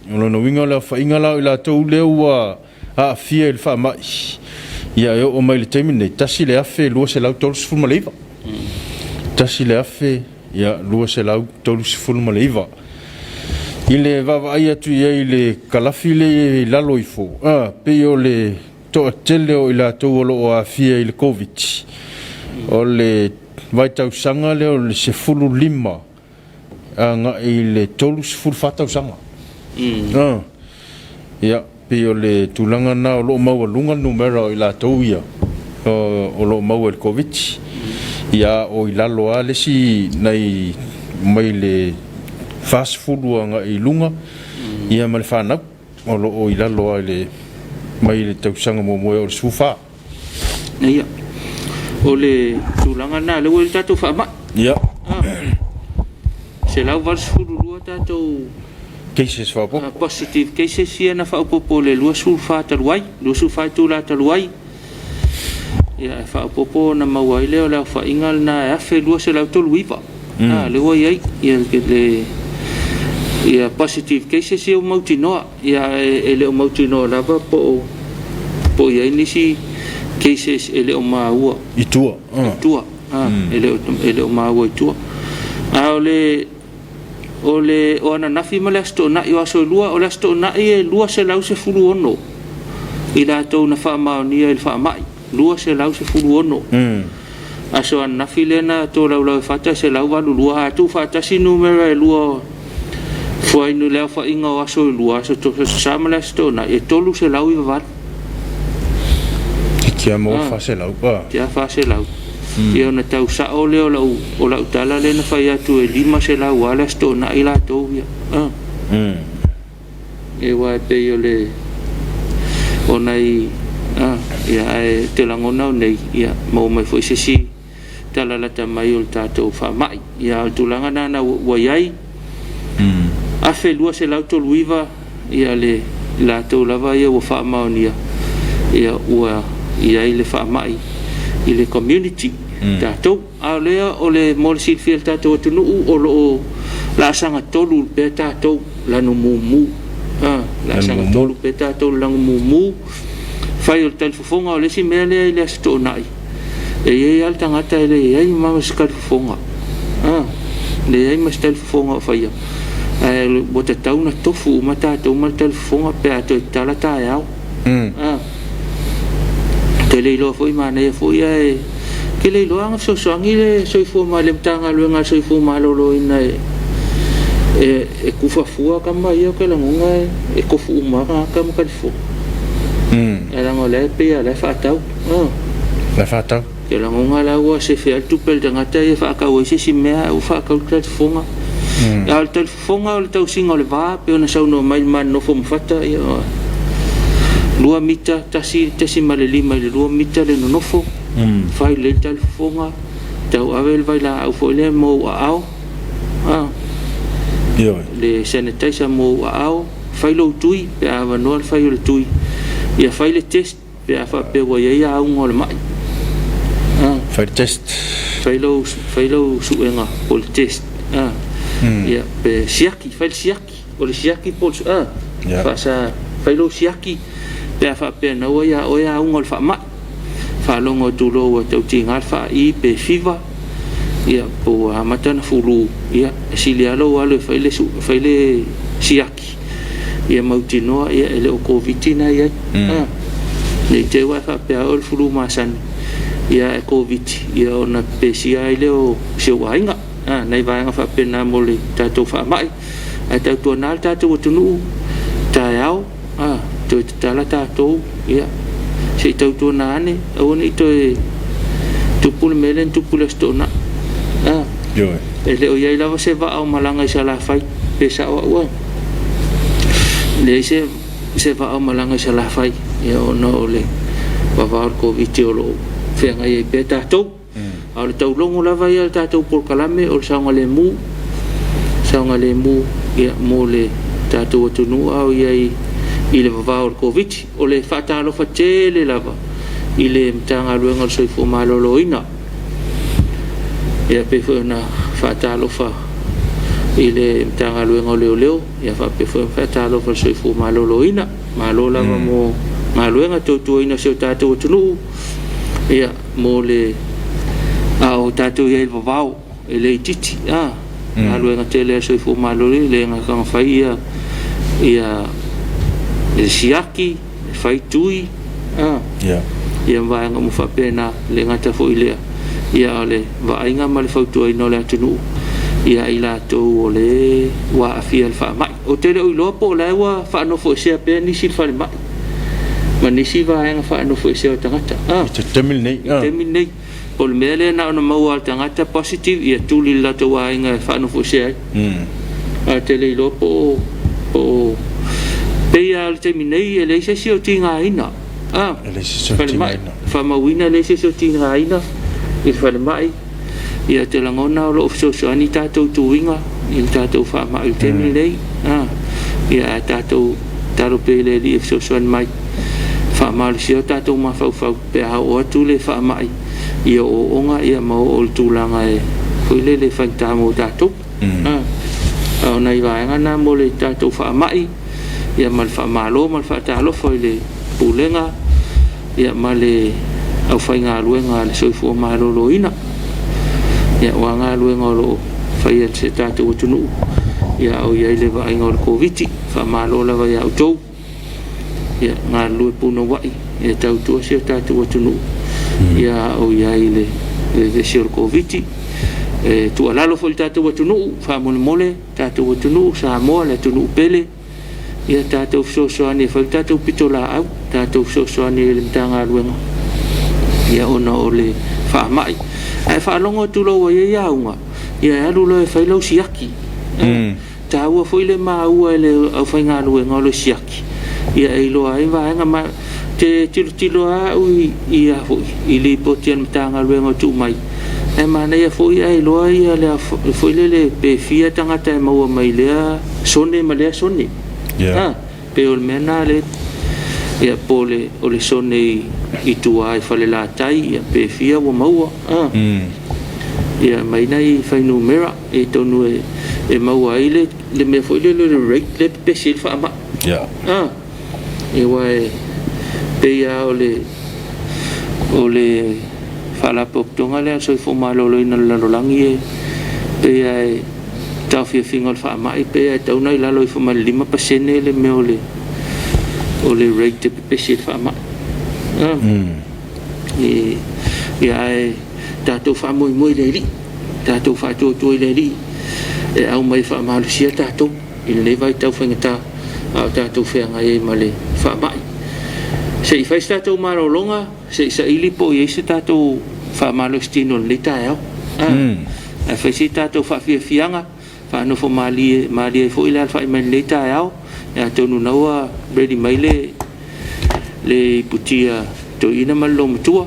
[SPEAKER 1] O lona uiga o le aofaiga la o i latou lea ua aafia i le faamai, ia e oo mai i le taimi lenei, 1,239. 1,239. I le vaavaai atu i ai i le kalafi lea i lalo ifo, a, pei o le toatele o i latou o lo o aafia i le Koviti, o le vaitausaga lea o le 15 agai i le 34 tausaga. Ia, pei o le tulaga lena o lo o maualuga le numera o i latou ia o lo o maua i le Koviti. Ia, a o i lalo lava le isi nai mai le 40 agai i luga, ia ma le fanau o lo o i lalo lava i le mai le tausaga muamua e oo i le 14.
[SPEAKER 2] Ia, o le tulaga lena, lea ua i ai le tatou faamai.
[SPEAKER 1] Ia.
[SPEAKER 2] 182 tatou
[SPEAKER 1] Cases faaopoopo.
[SPEAKER 2] Positive cases ia na faaopoopo i le 24 talu ai, 24 itula talu ai. Ia, e faaopoopo ona maua ai lea o le aofaiga lena e 1,239. Lea ua i ai ia le ia positive cases ia ua mautinoa. Ia, e le o mautinoa lava po o i ai nisi cases e le o maua
[SPEAKER 1] i tua.
[SPEAKER 2] I tua. E le o maua i tua. A o le o ananafi ma le Aso Toonai, o aso e lua, o le Aso Toonai e 216 i latou na faamaonia i le faamai, 216. Aso ananafi lea na tolaulau e fata e 182, a tuufaatasi numera e lua fuainu le aofaiga o aso e lua, Aso Sa ma le Aso Toonai, e 398.
[SPEAKER 1] Kia maua 400.
[SPEAKER 2] Kia 400. Ia ona tau sao lea o lau tala lea na fai atu e 500 lava le Aso Toonai latou ia. E ua e pei o le o nai ia ae te lagona o nei ia maua mai foi se isi tala lata mai o le tatou faamai. Ia o le tulaga na ua i ai 1,239 ia le latou lava ia ua faamaonia ia ua i ai le faamai i le community tatou. A o lea o le mo le silafia e le tatou atunuu o lo o laasaga tolu pea tatou lanu mumu. Laasaga tolu pea tatou lanu mumu. Fai o le talifofoga o le isi mea lea i le Aso Toonai, e i ai lava le tagata e leai ma se talifofoga. Leai ma se talifofoga o faia. Ae ua tatau na tofu uma tatou ma le talifofoga pe a toe tatala taeao. Te le iloa foi manaia foi ae ke le iloa anga fesoasoani le soifua ma le Matagaluega a le Soifua Maloloina e kufa fua kama ia o ke lagona e tofu uma tagata ma talifofoga. E leaga o lea e pei o la e faatau.
[SPEAKER 1] La faatau.
[SPEAKER 2] Ke lagona la ua sefe ai le tupe a le tagata ia faatau ai se isi mea ua faatau le talifofoga. A o le talifofoga o le tausiga o le va pe ona saunoa mai le ma nonofo ma fata ia 2 mita, 1.5 i le 2 mita le nonofo. Fai lelei le talifofoga, tauave le vailaau foi lea mo ou aao. Le sanitizer mo ou aao, fai lou tui pe a avanoa le fai o le tui. Ia fai le test pe a faapea ua i ai auga o le mai.
[SPEAKER 1] Fai le test.
[SPEAKER 2] Fai lau suega po o le test. Ia pe siaki, fai le siaki. O le siaki po o le faasa, fai lau siaki pe a faapea na ua ia oe auga o le faamai. Faalogo atu loa ua tautiga le faai pe fiva, ia po ua amata na fulu, ia e sili lava lou alu e fai le siaki. Ia mautinoa ia e le o Koviti na i ai. Nei te ua e faapea oe le fulu masani, ia e Koviti, ia ona pesia ai lea o si ou aiga. Nai vaega faapena mo le tatou faamai. Ae tautuana le tatou atunuu, taeao, toe tatala tatou, ia, se i tautuana ane, aua ne i toe tupu le mea lea na tupu i le Aso Toonai. E le o i ai lava se vaa o malaga i Salafai, pe sao au ai. Leai se vaa o malaga i Salafai, ia ona o le vavao o le Koviti o lo o feagai ai pea tatou. A o le taulogo lava ia le tatou polokalame o le saogalemu, saogalemu ia mo le tatou atunuu a o i ai i le vavao o le Koviti. O le faatalofa tele lava i le Matagaluega o le Soifua Maloloina. Ia pei foi ona faatalofa i le Matagaluega o Leoleo, ia faapea foi ona faatalofa i le Soifua Maloloina. Malo lava mo galuega tautuaina o si o tatou atunuu, ia mo le a o tatou i ai i le vavao e le itiiti. Galuega tele a le Soifua Maloloina, le gata fai ia le siaki, fai tui, ia vaega uma faapena, le gata foi lea, ia o le vaaiga ma le fautuaina o le atunuu, ia i latou o le ua aafia i le faamai. Ou te le o iloa po o la ua faanofoesea pea nisi i le falemai ma nisi vaega faanofoesea o tagata.
[SPEAKER 1] I te taimi lenei.
[SPEAKER 2] I te taimi lenei. O le mea lea na ona maua a le tagata positive, ia tuli le latou aiga e faanofoesea ai. A te le iloa po o pei lava o le taimi nei e leai se isi o tigaina.
[SPEAKER 1] E leai se isi o tigaina.
[SPEAKER 2] Faamauina e leai se isi o tigaina i le falemai. Ia te lagona o lo o fesoasoani tatou tuiga i le tatou faamai i le taimi lenei. Ia ae tatou tatalo pea i le Alii e fesoasoani mai, faamalosia o tatou mafaufau pe a oo atu le faamai i ooooga ia ma oo i le tulaga e foi lele e faigata mo tatou. A o nai vaega na mo le tatou faamai ia ma le faamalo ma le faatalofa i le Pulega ia ma le aufaigaluega a le Soifua Maloloina, ia aua galuega o lo o faia e si o tatou atunuu ia a o i ai le vaaiga o le Koviti. Faamalo lava ia outou, ia galulue punouai e tautua si o tatou atunuu ia a o i ai le vevesi o le Koviti. E tuualalo foi i le tatou atunuu, faamolemole tatou atunuu Samoa le atunuu pele, ia tatou fesoasoani e fai le tatou pitolaau, tatou fesoasoani i le Matagaluega ia ona o le faamai. Ae faalogo atu loa ua i ai auga, ia e alu loa e fai lau siaki. Taua foi le maua e le aufaigaluega o le siaki, ia e iloa ai vaega ma te tilotilo lava au i a foi i lipoti a le Matagaluega o tuu mai, ae manaia foi ae iloa ia le foi lele pe fia tagata e maua mai lea sone ma lea sone.
[SPEAKER 1] Yeah.
[SPEAKER 2] Pei o le mea lena le ia po o le sone i tua i Falelatai ia pe fia ua maua. Ia mai nai fuainumera e tonu e maua ai le mea foi lele o le rate lea e pepesi ai le faamai.
[SPEAKER 1] Yeah.
[SPEAKER 2] Aua e pei lava o le Faalapotopotoga lea a le Soifua Maloloina o le lalolagi e pei lava e taofiofiga o le faamai pei lava e tatau ona i lalo ifo ma le 5% le mea o le rate e pepesi ai le faamai. Ia ae tatou faamoemoe i le Alii, tatou faatuatua i le Alii e aumai e faamalosia tatou i lenei vaitau faigata a o tatou feagai ai ma le faamai. Se i fai se tatou malologa, se i saili po o i ai se tatou faamalositino i lenei taeao. Ae fai se tatou faafiafiaga, faanofo malie malie ai foi le alafai mai i lenei taeao. Ia atonu o lena ua ready mai le iputia toeaina ma le olomatua.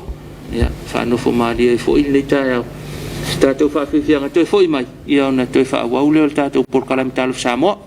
[SPEAKER 2] Ia faanofo malie ai foi lenei taeao. Se tatou faafiafiaga toe foi mai, ia ona toe faaauau lea o le tatou polokalame Talofa Samoa.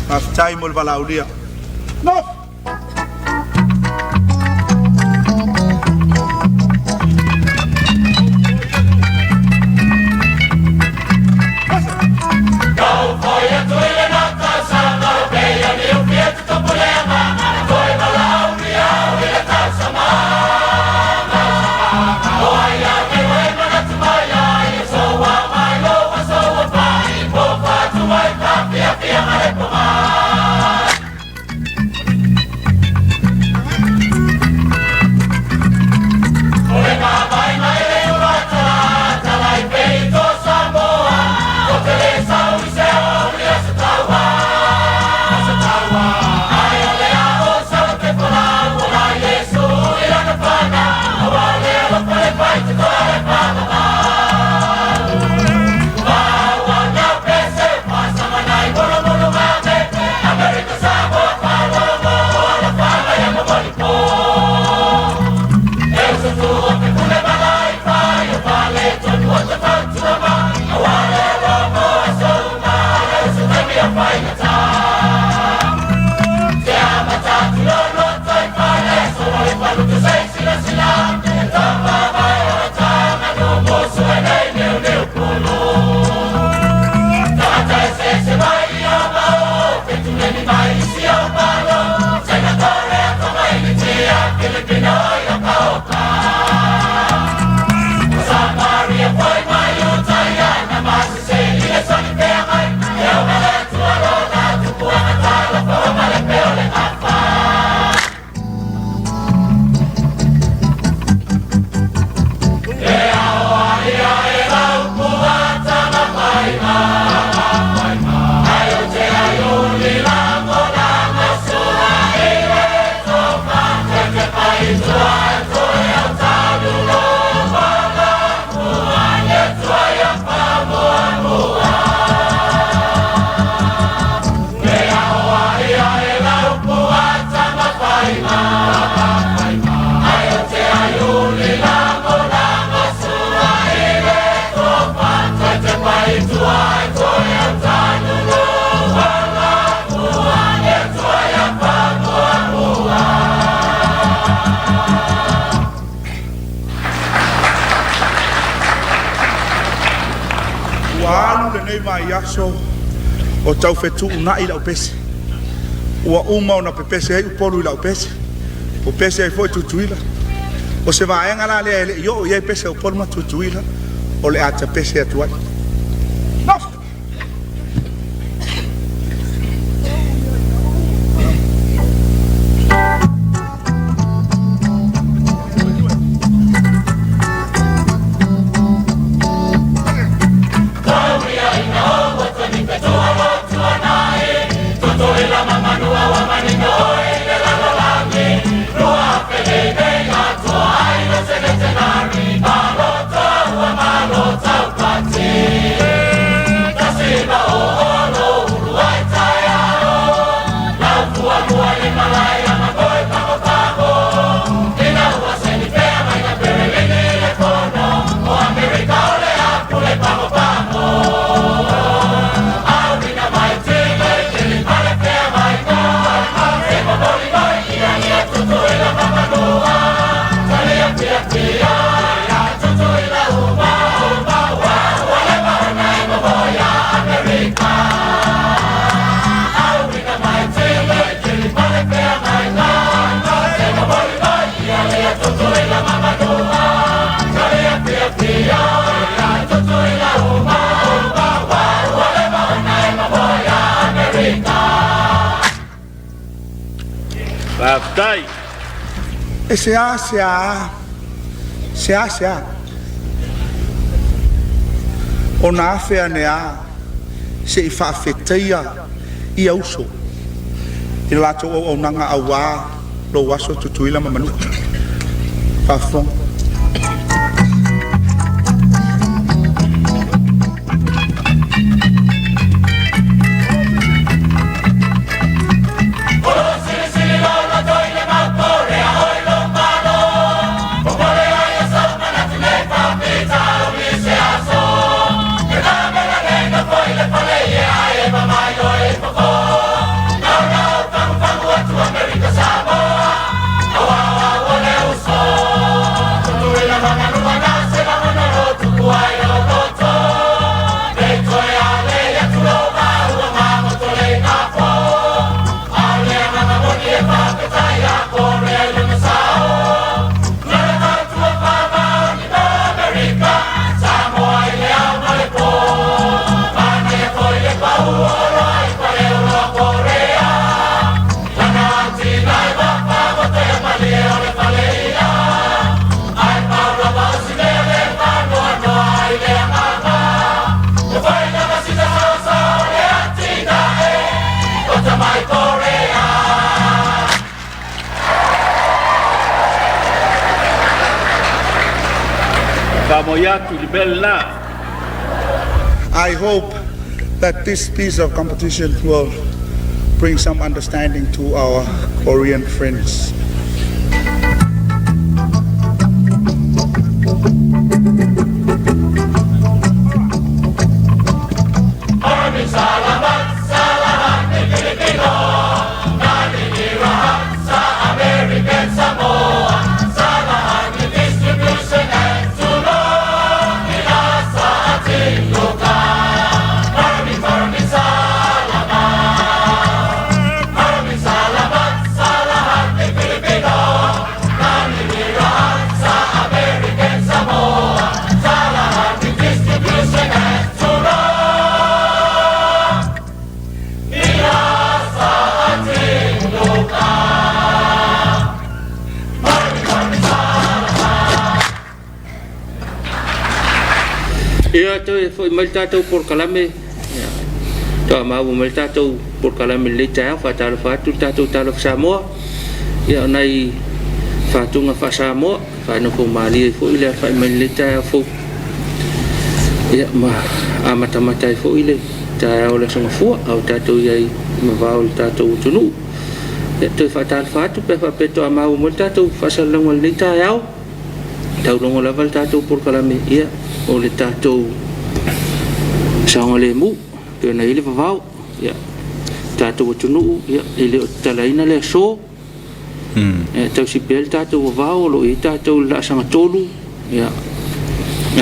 [SPEAKER 3] Faafetai mo le valaaulia. Ua alu lenei vaiaso o tau fetuunai lau pese. Ua uma ona pepese ai Upolu i lau pese, pepese ai foi Tutuila. O se vaega la lea e le i oo i ai pese a Upolu ma Tutuila, o le a tapese atu ai.
[SPEAKER 4] Faafetai.
[SPEAKER 3] E seasea seasea ona afe ane lava se i faafetaia ia uso i le latou auaunaga aua lou aso Tutuila ma Manua. Faafofoga.
[SPEAKER 4] Faamaui atu i le mea lena. I
[SPEAKER 3] hope that this piece of competition will bring some understanding to our Korean friends.
[SPEAKER 2] Ia, toe foi mai le tatou polokalame. Ia, toa maua mai le tatou polokalame i lenei taeao. Faatalofa atu le tatou Talofa Samoa. Ia, o nai faatuga faa-Samoa, faanofo malie ai foi le alafai mai i lenei taeao fou. Ia, ma amatamata ai foi le taeao o le Aso Gafua, a o tatou i ai i mavao o le tatou atunuu. Ia, toe faatalofa atu pe a faapea toa maua mai le tatou faasalalauga i lenei taeao. Taulogo lava le tatou polokalame, ia, o le tatou saogalemu, pei ona i ai le vavao, ia, tatou atunuu, ia, e le o tatalaina le aso, e tausi pea le tatou vavao, o lo o i ai tatou i le laasaga 3, ia,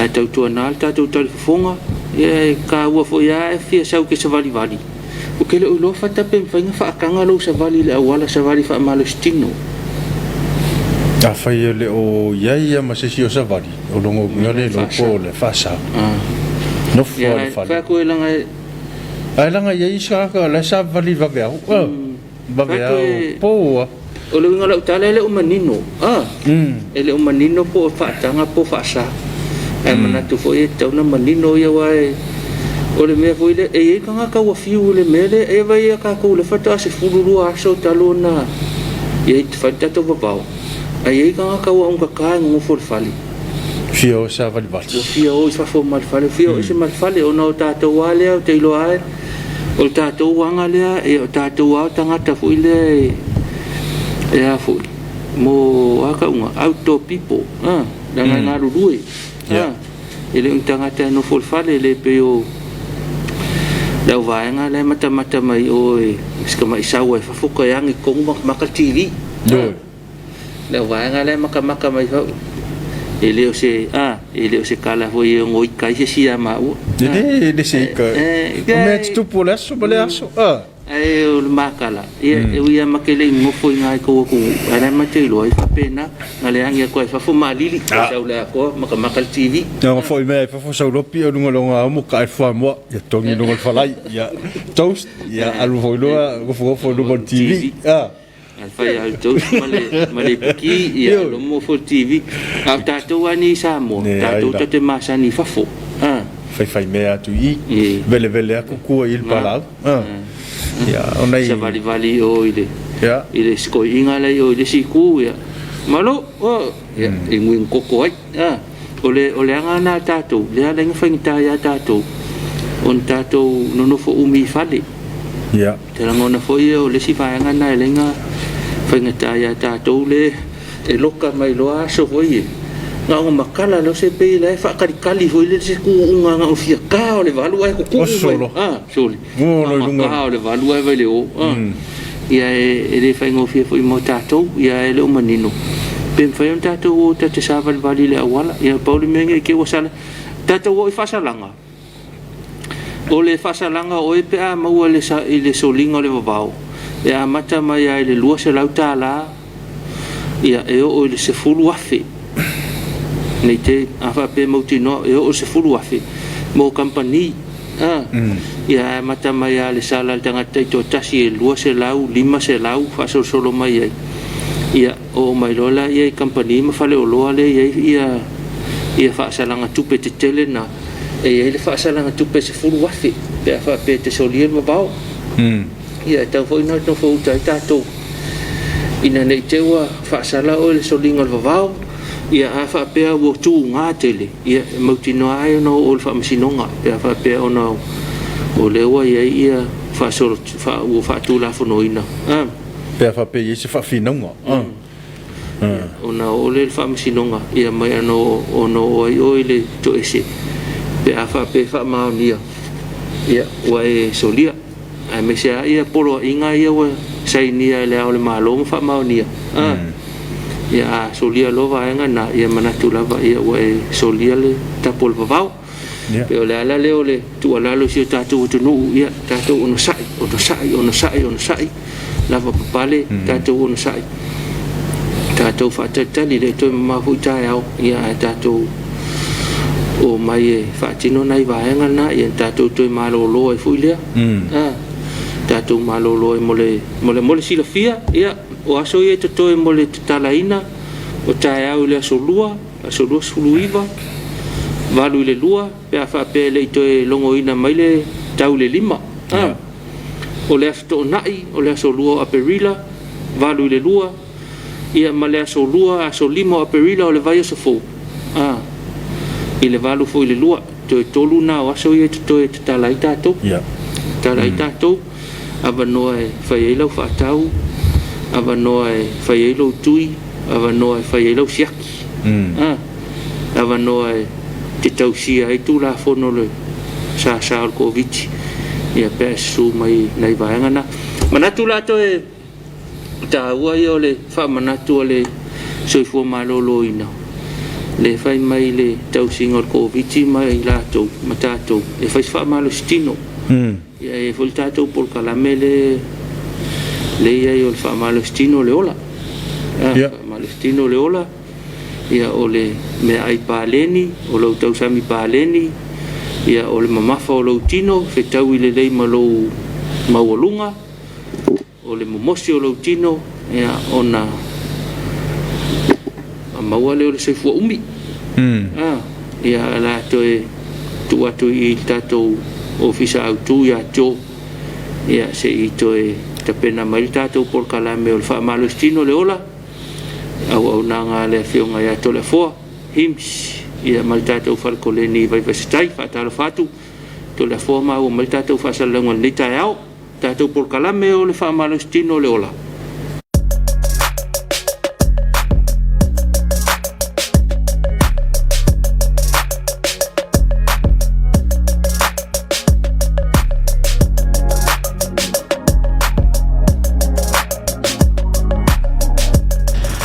[SPEAKER 2] ae tautuana le tatou talifofoga, ia, e taua foi lava e fia sau e te savalivali, Ou te le o iloa fata pe mafai ona faataga lou savali i le auala savali faamalositino.
[SPEAKER 1] Afai e le o i ai ia ma se isi o savali, o lona uiga le iloa po o le faasa. Nofo lava i le fale.
[SPEAKER 2] Fai atu e laga e.
[SPEAKER 1] Ae laga e i ai isi tagata o la e savali vaveao. Vaveao po a.
[SPEAKER 2] O le uiga o lau tala e le o manino, e le o manino po o faataga po o faasa. Ae manatu foi e tatau ona manino ia aua e, o le mea foi lea, e i ai tagata ua fiu i le mea lea, e vaai ia tatou o lea faatoa 12 aso talu ona i ai fai le tatou vavao, ae i ai tagata ua augata e nonofo i le fale.
[SPEAKER 1] Fia o e savalivali.
[SPEAKER 2] Ua fia o i fafo ma le fale, ua fia o ese ma le fale, ona o tatou lava lea ou te iloa lava o le tatou aga lea, ia o tatou lava o tagata foi lea e a foi, mo a tauga, outdoor people, a, leaga e galulue, a, e le o ni tagata e nofo i le fale, e le pei o le auvaega la e matamata mai o i si tamai saua i fafo toe agi i totonu matamata le TV. Le auvaega la e matamata mai fafo, e le o se, a, e le o se tala foi e ono ita ai se isi ia maua.
[SPEAKER 1] E le, e le se ita. O mea tutupu o le aso ma le aso. A.
[SPEAKER 2] Ae o le makala, ia, e ui lava ma te le i nofo i ina i tou atunuu, ae la e ma te iloa ai faapena, na le agi atu ai i fafo malili, ah. Sau le atoa, matamata le TV.
[SPEAKER 1] Na foi mea i fafo sau lopi o lunga longa au mo ka e fuamoa, ia togi lunga le falai, ia toast, ia alu foi loa, gofo gofo lunga le TV. Ah.
[SPEAKER 2] Ae fai lava i le toast ma le, ma le ipiki, ia,
[SPEAKER 1] Ioe.
[SPEAKER 2] lomo foi le TV. A o tatou lava nei i Samoa,
[SPEAKER 1] Leai
[SPEAKER 2] tatou
[SPEAKER 1] la.
[SPEAKER 2] ta te masani i fafo. A.
[SPEAKER 1] Faifaimea atu i i,
[SPEAKER 2] Ee.
[SPEAKER 1] velevele atu tua i le
[SPEAKER 2] Na.
[SPEAKER 1] palaau. A. Ia, o nai...
[SPEAKER 2] Savalivali i o i le,
[SPEAKER 1] Ia.
[SPEAKER 2] i le sikoiiga la i o i le isi itu, ia. Malo, o, ia, e guigu koko ai. A. O le, o le aga lena a tatou, lea la e faigata ia tatou, ona tatou nonofo umi i fale.
[SPEAKER 1] Ia.
[SPEAKER 2] Te lagona foi o le isi vaega lena e ala faigata ia tatou le e loka mai loa aso foi e na ona matala loa se pei la e faatalitali foi le se tuuga na o fia ta o le 8 ae tutuu
[SPEAKER 1] O solo.
[SPEAKER 2] mai ah sole
[SPEAKER 1] Ua lo i luga.
[SPEAKER 2] ta o le 8 ae vai le o ah ia e le faigofie foi mo tatou ia e le o manino pe mafai ona tatou o ta te savalivali i le auala ia pau le mea nei te ua sala tatou o i faasalaga. O le faasalaga o oe pe a maua i le soliga o le vavao, e amata mai lava i le $200, ia, e oo i le $10,000. Nei te a faapea e mautinoa e oo i le $10,000 mo kamupani. A, ia e amata mai lava i le sala a le tagata taitoatasi e $200, $500 faasolosolo mai ai. Ia, oo mai loa laia i kamupani ma faleoloa lea e i ai ia, ia faasalaga tupe tetele na. E i ai le faasalaga tupe $10,000 pe a faapea e te solia le vavao. Ia e tatau foi ona nofo uta ai tatou ina ne i te i ua faasala oe i le soliga o le vavao, ia a faapea ua tuga tele, ia e mautinoa ai ona oo i le faamasinoga pe a faapea ona o lea ua i ai ia faasolo ua faatulafonoina.
[SPEAKER 1] Pe a faapea e i ai se faafinauga.
[SPEAKER 2] Ona oo lea i le faamasinoga, ia mai ona oo ai oe i le toese, pe a faapea e faamaonia, ia, ua e solia. Aemaise lava ia poloaiga ia ua sainia e Le Ao o le Malo ma faamaonia. Ia a solia loa vaega na, ia manatu lava ia ua e solia le tapu o le vavao. Pei o le ala lea o le tuualalo i si o tatou atunuu, ia tatou onosai, onosai, onosai, onosai, lava papale, tatou onosai, tatou faatalitali, le toe mamao foi taeao, ia ae tatou omai e faatino nai vaega na, ia tatou toe malolo ai foi lea. Tatou malolo ai mo le, mo le, mo le silafia, ia, o aso ia e totoe mo le tatalaina o taeao i le aso 2, Aso 29, 8 i le 2, pe a faapea e le i toe logoina mai le tau i le 5. A. O le Aso Toonai, o le aso 2 o Aperila, 8 i le 2, ia ma le aso 2, aso 5 o Aperila o le vaiaso fou. A. I le 8 foi i le 2. Toe tolu na o aso ia e totoe e tatala ai tatou. Tatala ai tatou, avanoa e fai ai lau faatau, avanoa e fai ai lou tui, avanoa e fai ai lau siaki, a, avanoa e te tausia ai Tulafono o le sasa o le Koviti, ia pe a e susu mai nai vaega na. Manatu la toe taua ia o le faamanatu a le Soifua Maloloina, le fai mai le tausiga o le Koviti ma i latou ma tatou, e fai se faamalositino. Ia e i ai foi le tatou polokalame le le i ai o le faamalositino o le ola.
[SPEAKER 1] Ia.
[SPEAKER 2] Faamalositino o le ola, ia o le meaai paleni, o lou tausami paleni, ia o le mamafa o lou tino, fetaui lelei ma lou maualuga, O le momosi o lou tino, ia, ona maua lea o le soifua umi. A, ia, o le a toe tuu atu i le tatou Ofisa Autu ia Joe, ia, se i toe tapena mai le tatou polokalame o le faamalositino o le ola, auaunaga a le Afioga ia Toleafoa, HIMS, ia, ma le tatou fale koleni i Vaivaisatai. Faatalofa atu, Toleafoa, maua mai le tatou faasalalauga i lenei taeao. Tatou polokalame o le faamalositino o le ola.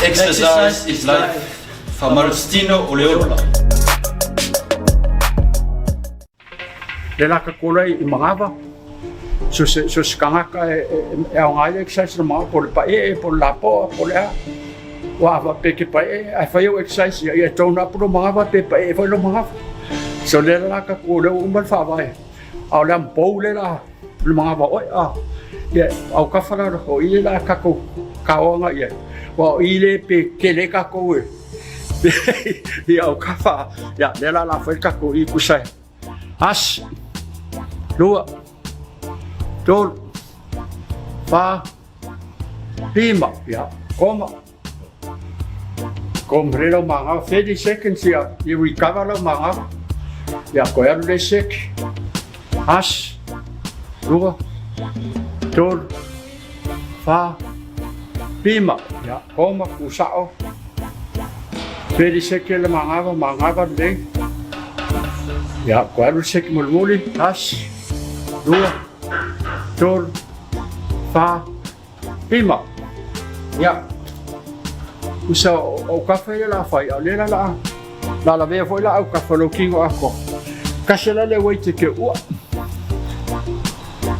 [SPEAKER 5] Exercise is life. Faamalositino o le ola.
[SPEAKER 6] Le laka kola i Magava, so se, so se kangaka e, e, e aoga ai le exercise na Magava, po le paee, po le lapoa, po le a. Ua a pe ke paee, ai fai au exercise, ia, ia tone up lo Magava, pe paee foi lo Magava. So le laka ko le uma le faavae. A o le ambou le la, le Magava oi, a, ia, au kafa la, o i le la kako. kao agai i ai. Aua o i lea pe tele ai tatou e i autafa, ia, lea la o le a fai le tatou i tusa e tasi, lua, tolu, fa, lima, ia, koma. Koma lelei lau magao, 30 seconds ia, ia recover lau magao. Ia, toe alu le isi seki. Tasi, lua, tolu, fa, lima. Ia, koma, tusao. 30 seconds le magava, magava lelei. Ia, toe alu le seki mulimuli. Tasi, lua, tolu, fa, Lima. Ia. Usa o kafa ia la fai, a o lea la la la lavea foi la au kafa lou kino atoa. Kasi la le weight e ke ua.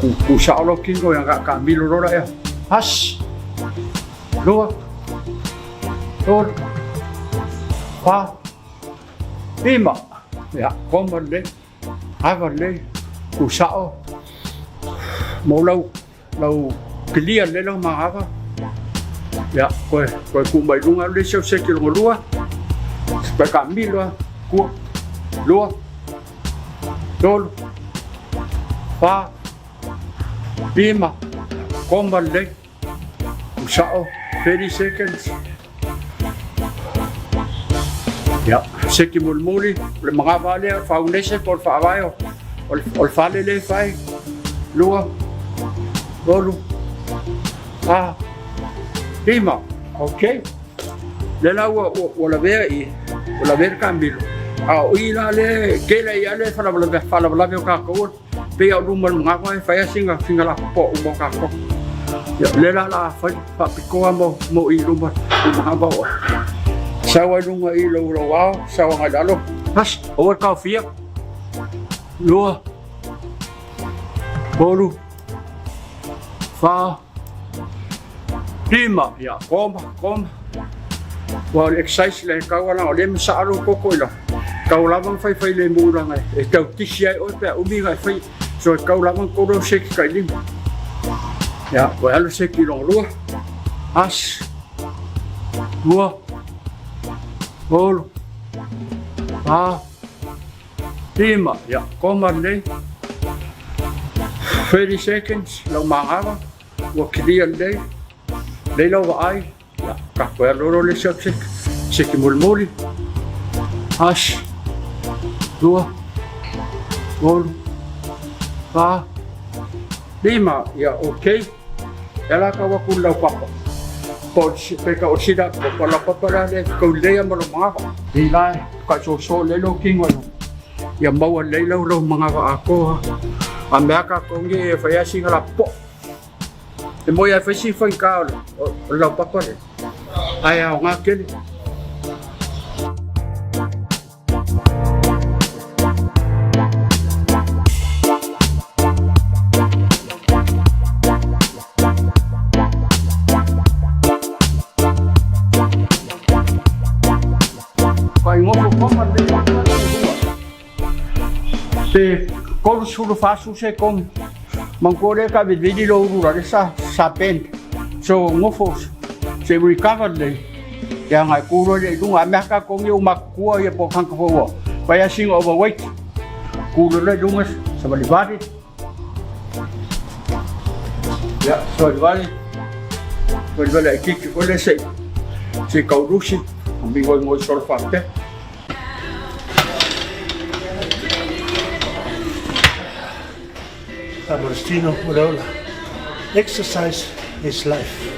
[SPEAKER 6] Ku, ku sao lou kino ia ka milo lola ea. Tasi. Lua. Tolu. Fa. Lima. Ia, koma lelei. Ava lelei. Ku sao. Mau lau Lau clear lelei lau magava. Ia, koe, koe ku mai luga le isi au seki longa lua. Koe ka milo a, kua, lua, tolu, fa, lima, koma lelei, usao, 30 seconds. Ia, seki mulimuli, o le magava lea, o le foundation po o le faavae o, o le fale lea e fai, lua, tolu, fa, lima. Ok. Lea la ua, ua, ua lavea i, ua lavea le kamilo. A o i la lea, tele ai lava le faalavelave, faalavelave o tatou pei a o luma o le magava e fai lava sina, sina lapopoa uma o tatou. Ia, o lea la o le a fai faapitoa mo, mo i luma o le magava o oe. Sau ai luga i lou, lou ao, sau agai i lalo. Tasi, aua le taofia. Lua, tolu, fa, lima. Ia, koma, koma. Ua o le exercise le tau ala o lea masaa lou toto i lau. Tau lava na faifai lemu laga e tau tisi ai oe pe a umi na e fai. So e tau lava na tolu au seki kai lima. Ia, toe alu seki longa lua. Tasi, lua, tolu, fa, lima. Ia, koma lelei. 30 seconds, lau magava, ua clear lelei. Lelei lau vaai. Ia, ka koe alu loa le isi au seki. Seki mulimuli. Tasi, lua, tolu, fa, lima. Ia, okay. Ia la tau atu i lau papa. Po o pe tau o sila, po o lau papa la le kau lelei ma lou manava. I la e ka soso lelei lou kino e ia maua lelei lau lou manava atoa. A mea tatou nei e fai lava sina lapopoa. E moi ai fai si faigata o le laupapa lea, ae aoga tele. Faigofo koma lelei Pe 34 sekone. Manatua lea ka vilivili lou ulu lale sa sa bend. So nofo se recover lelei. Ia agai ku loa lea i luga. A mea tatou nei ua matutua ia po o tagata foi ua fai lava sina overweight. Ku loa lea i luga savalivali. Ia savalivali. Savalivali laitiiti foi lea se i se i tau lusi. Migoigoi solo faapea.
[SPEAKER 7] Agostino Uleola. Exercise is life.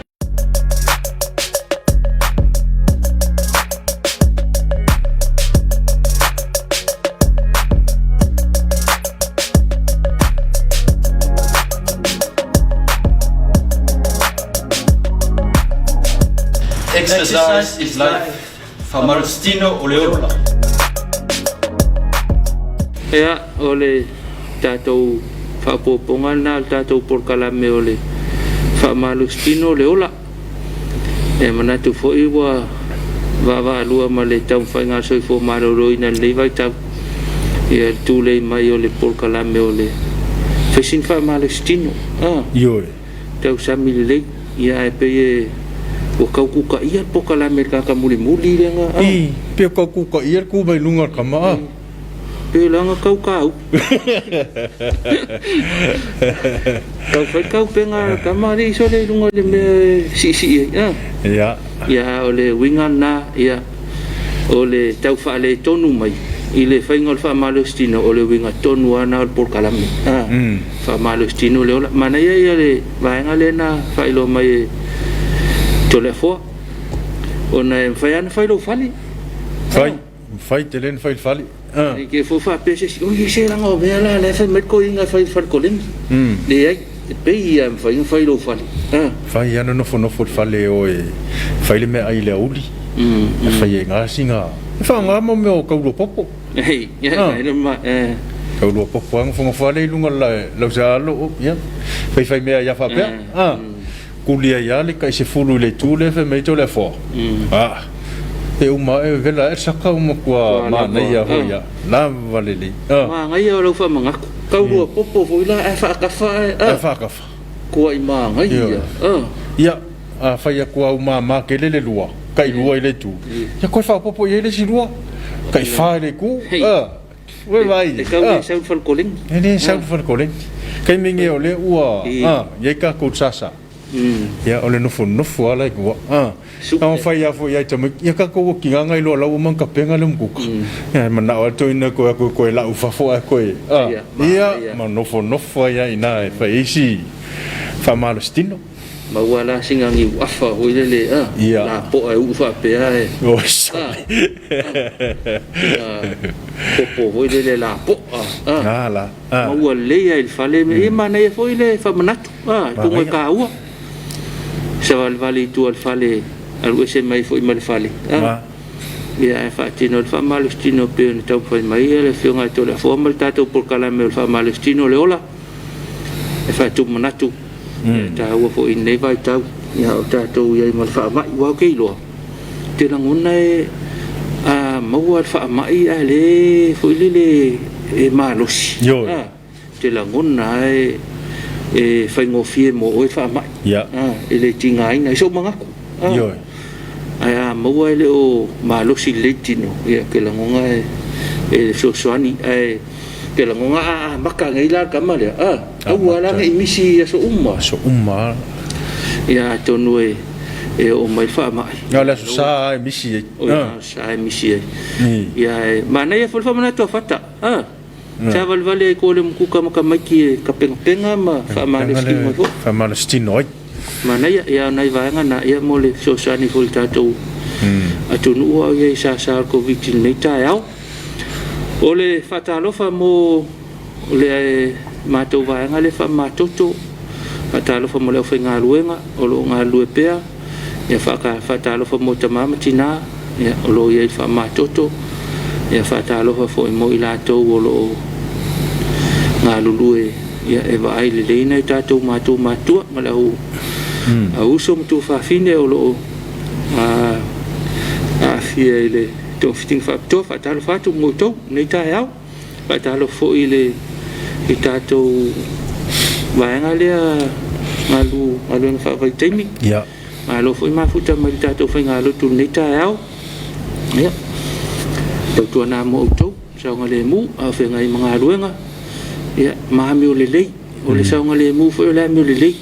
[SPEAKER 5] Exercise is life. Faamalositino o le ola.
[SPEAKER 2] Ia, o le tatou faaopoopoga lena o le tatou polokalame o le Faamalositino o le Ola. E manatu foi ua vaavaalua ma le taumafaiga a le soifua maloloina i lenei vaitau ia le tulei mai o le polokalame o le Faisin Faamalositino.
[SPEAKER 1] Ioe.
[SPEAKER 2] Tausami lelei, ia ae pei e Ua tau kukaia le polokalame i le tagata mulimuli lea na.
[SPEAKER 1] Ii, pe ua tau kukaia le tu mai luga o le tama a.
[SPEAKER 2] Pe leaga tau tau. Tau fai taupega a le tama alii sole i luga i le mea e siisii ai a.
[SPEAKER 1] Ia.
[SPEAKER 2] Ia o le uiga lena, ia o le tau faaletonu mai i le faiga o le faamalositino, o le uiga tonu lava lena o le polokalame a. Faamalositino le ola. Manaia ia le vaega lea na faailoa mai e Toleafoa, ona e mafai lava ona fai lou fale.
[SPEAKER 1] Fai. Fai tele na fai le fale.
[SPEAKER 2] E te foi faapea se isi, oi se leaga o mea la la e fai mai le toeaina e fai i le fale koleni. Leai, e pei lava e mafai ona fai i lou fale.
[SPEAKER 1] Fai lava na nofonofo i le fale e o e fai le meaai i le aoauli. E fai ai i ina sina, e faaaoga mo mea o taulua popo. Taulua popo lava nofonofo lava lea i luga o le lausaalo, ia, faifai mea ai lava faapea. Kuli ai lava le tai 10 i le itu lea fai mai ai Toleafoa, A, e uma ae vevela ae le saka ua matua manaia foi lava, lava lelei.
[SPEAKER 2] Manaia o lau faamanatu, taulua popo foi la ae faatafa ae,
[SPEAKER 1] Ae faatafa.
[SPEAKER 2] Tuai manaia.
[SPEAKER 1] Ia, a fai atu lava ua mama tele le lua, tai lua i le itu, ia toe faaopoopo i ai le isi lua, tai fa i le itu. Ua vaai.
[SPEAKER 2] E tau le sau le fale koleni.
[SPEAKER 1] E le sau le fale koleni. Taimi nei o lea ua i ai tatou sasa. Ia o le nofonofo lava la i tua. Na fai lava foi ia i tamaiti, ia tatou ua tiga na iloa la ua uma ona tapena le umukuka. Ia e manao lava le toeaina e toe o atu e toe lau i fafo ae toe, ia ma nofonofo ai lava i ina e fai ai si faamalositino.
[SPEAKER 2] Maua la sina niuafa foi lele a, lapoa e uu faapea e, a, sina popo foi lele lapoa a, maua lelei lava i le fale, ia manaia foi le faamanatu a, atonu e taua, savalivali i tua i le fale, alu ese mai foi ma le fale a, ia ae faatino ai le faamalositino e pei ona taumafai mai le Afioga ia Toleafoa ma le tatou polokalame o le faamalositino o le ola e faatumanatu. E taua foi i lenei vaitau a o tatou i ai ma le faamai, aua ou te iloa, ou te lagona e a maua le faamai ae le foi lele e malosi, ou te lagona lava e faigofie mo oe le faamai, e le tigaina i sou manatu. Ae a maua e le o malosi lelei le tino, ia ou te lagona e fesoasoani. Ae ou te lagona a amata nei la le tama lea, a, aua la ne i misi i aso uma.
[SPEAKER 1] Aso uma lava.
[SPEAKER 2] Ia atonu e oo mai le faamai.
[SPEAKER 1] Na o le Aso Sa lava e misi ai.
[SPEAKER 2] O le Aso Sa e misi ai. Ia e manaia foi le faamanatu a Fata, a, savalivali ai koa le mukuka ma tamaiti e tapenapena ma faamalositino ai foi.
[SPEAKER 1] Faamalositino ai.
[SPEAKER 2] Manaia, ia o nai vaega na, ia mo le fesoasoani foi i le tatou atunuu a o i ai i sasa o le Koviti i lenei taeao. O le faatalofa mo le matou vaega lea faamamatoto, faatalofa mo le aufaigaluega o lo o galulue pea, ia faatalofa mo tama ma tina ia, o lo o i ai i le faamamatoto, ia faatalofa foi mo i latou o lo o galulue ia, e vaai lelei nai tatou matua matua ma le au, au uso ma tuafafine o lo o aafia i le togafitiga faapitoa. Faatalofa atu mo outou i lenei taeao. Faatalofa foi i le i tatou vaega lea galu galuega faavaitaimi.
[SPEAKER 1] Ia.
[SPEAKER 2] Malo foi mafuta mai le tatou faigalotu i lenei taeao. Ia. Tautuana mo outou saogalemu a o feagai ma galuega. Ia, ma amio lelei. O le saogalemu foi o le amio lelei.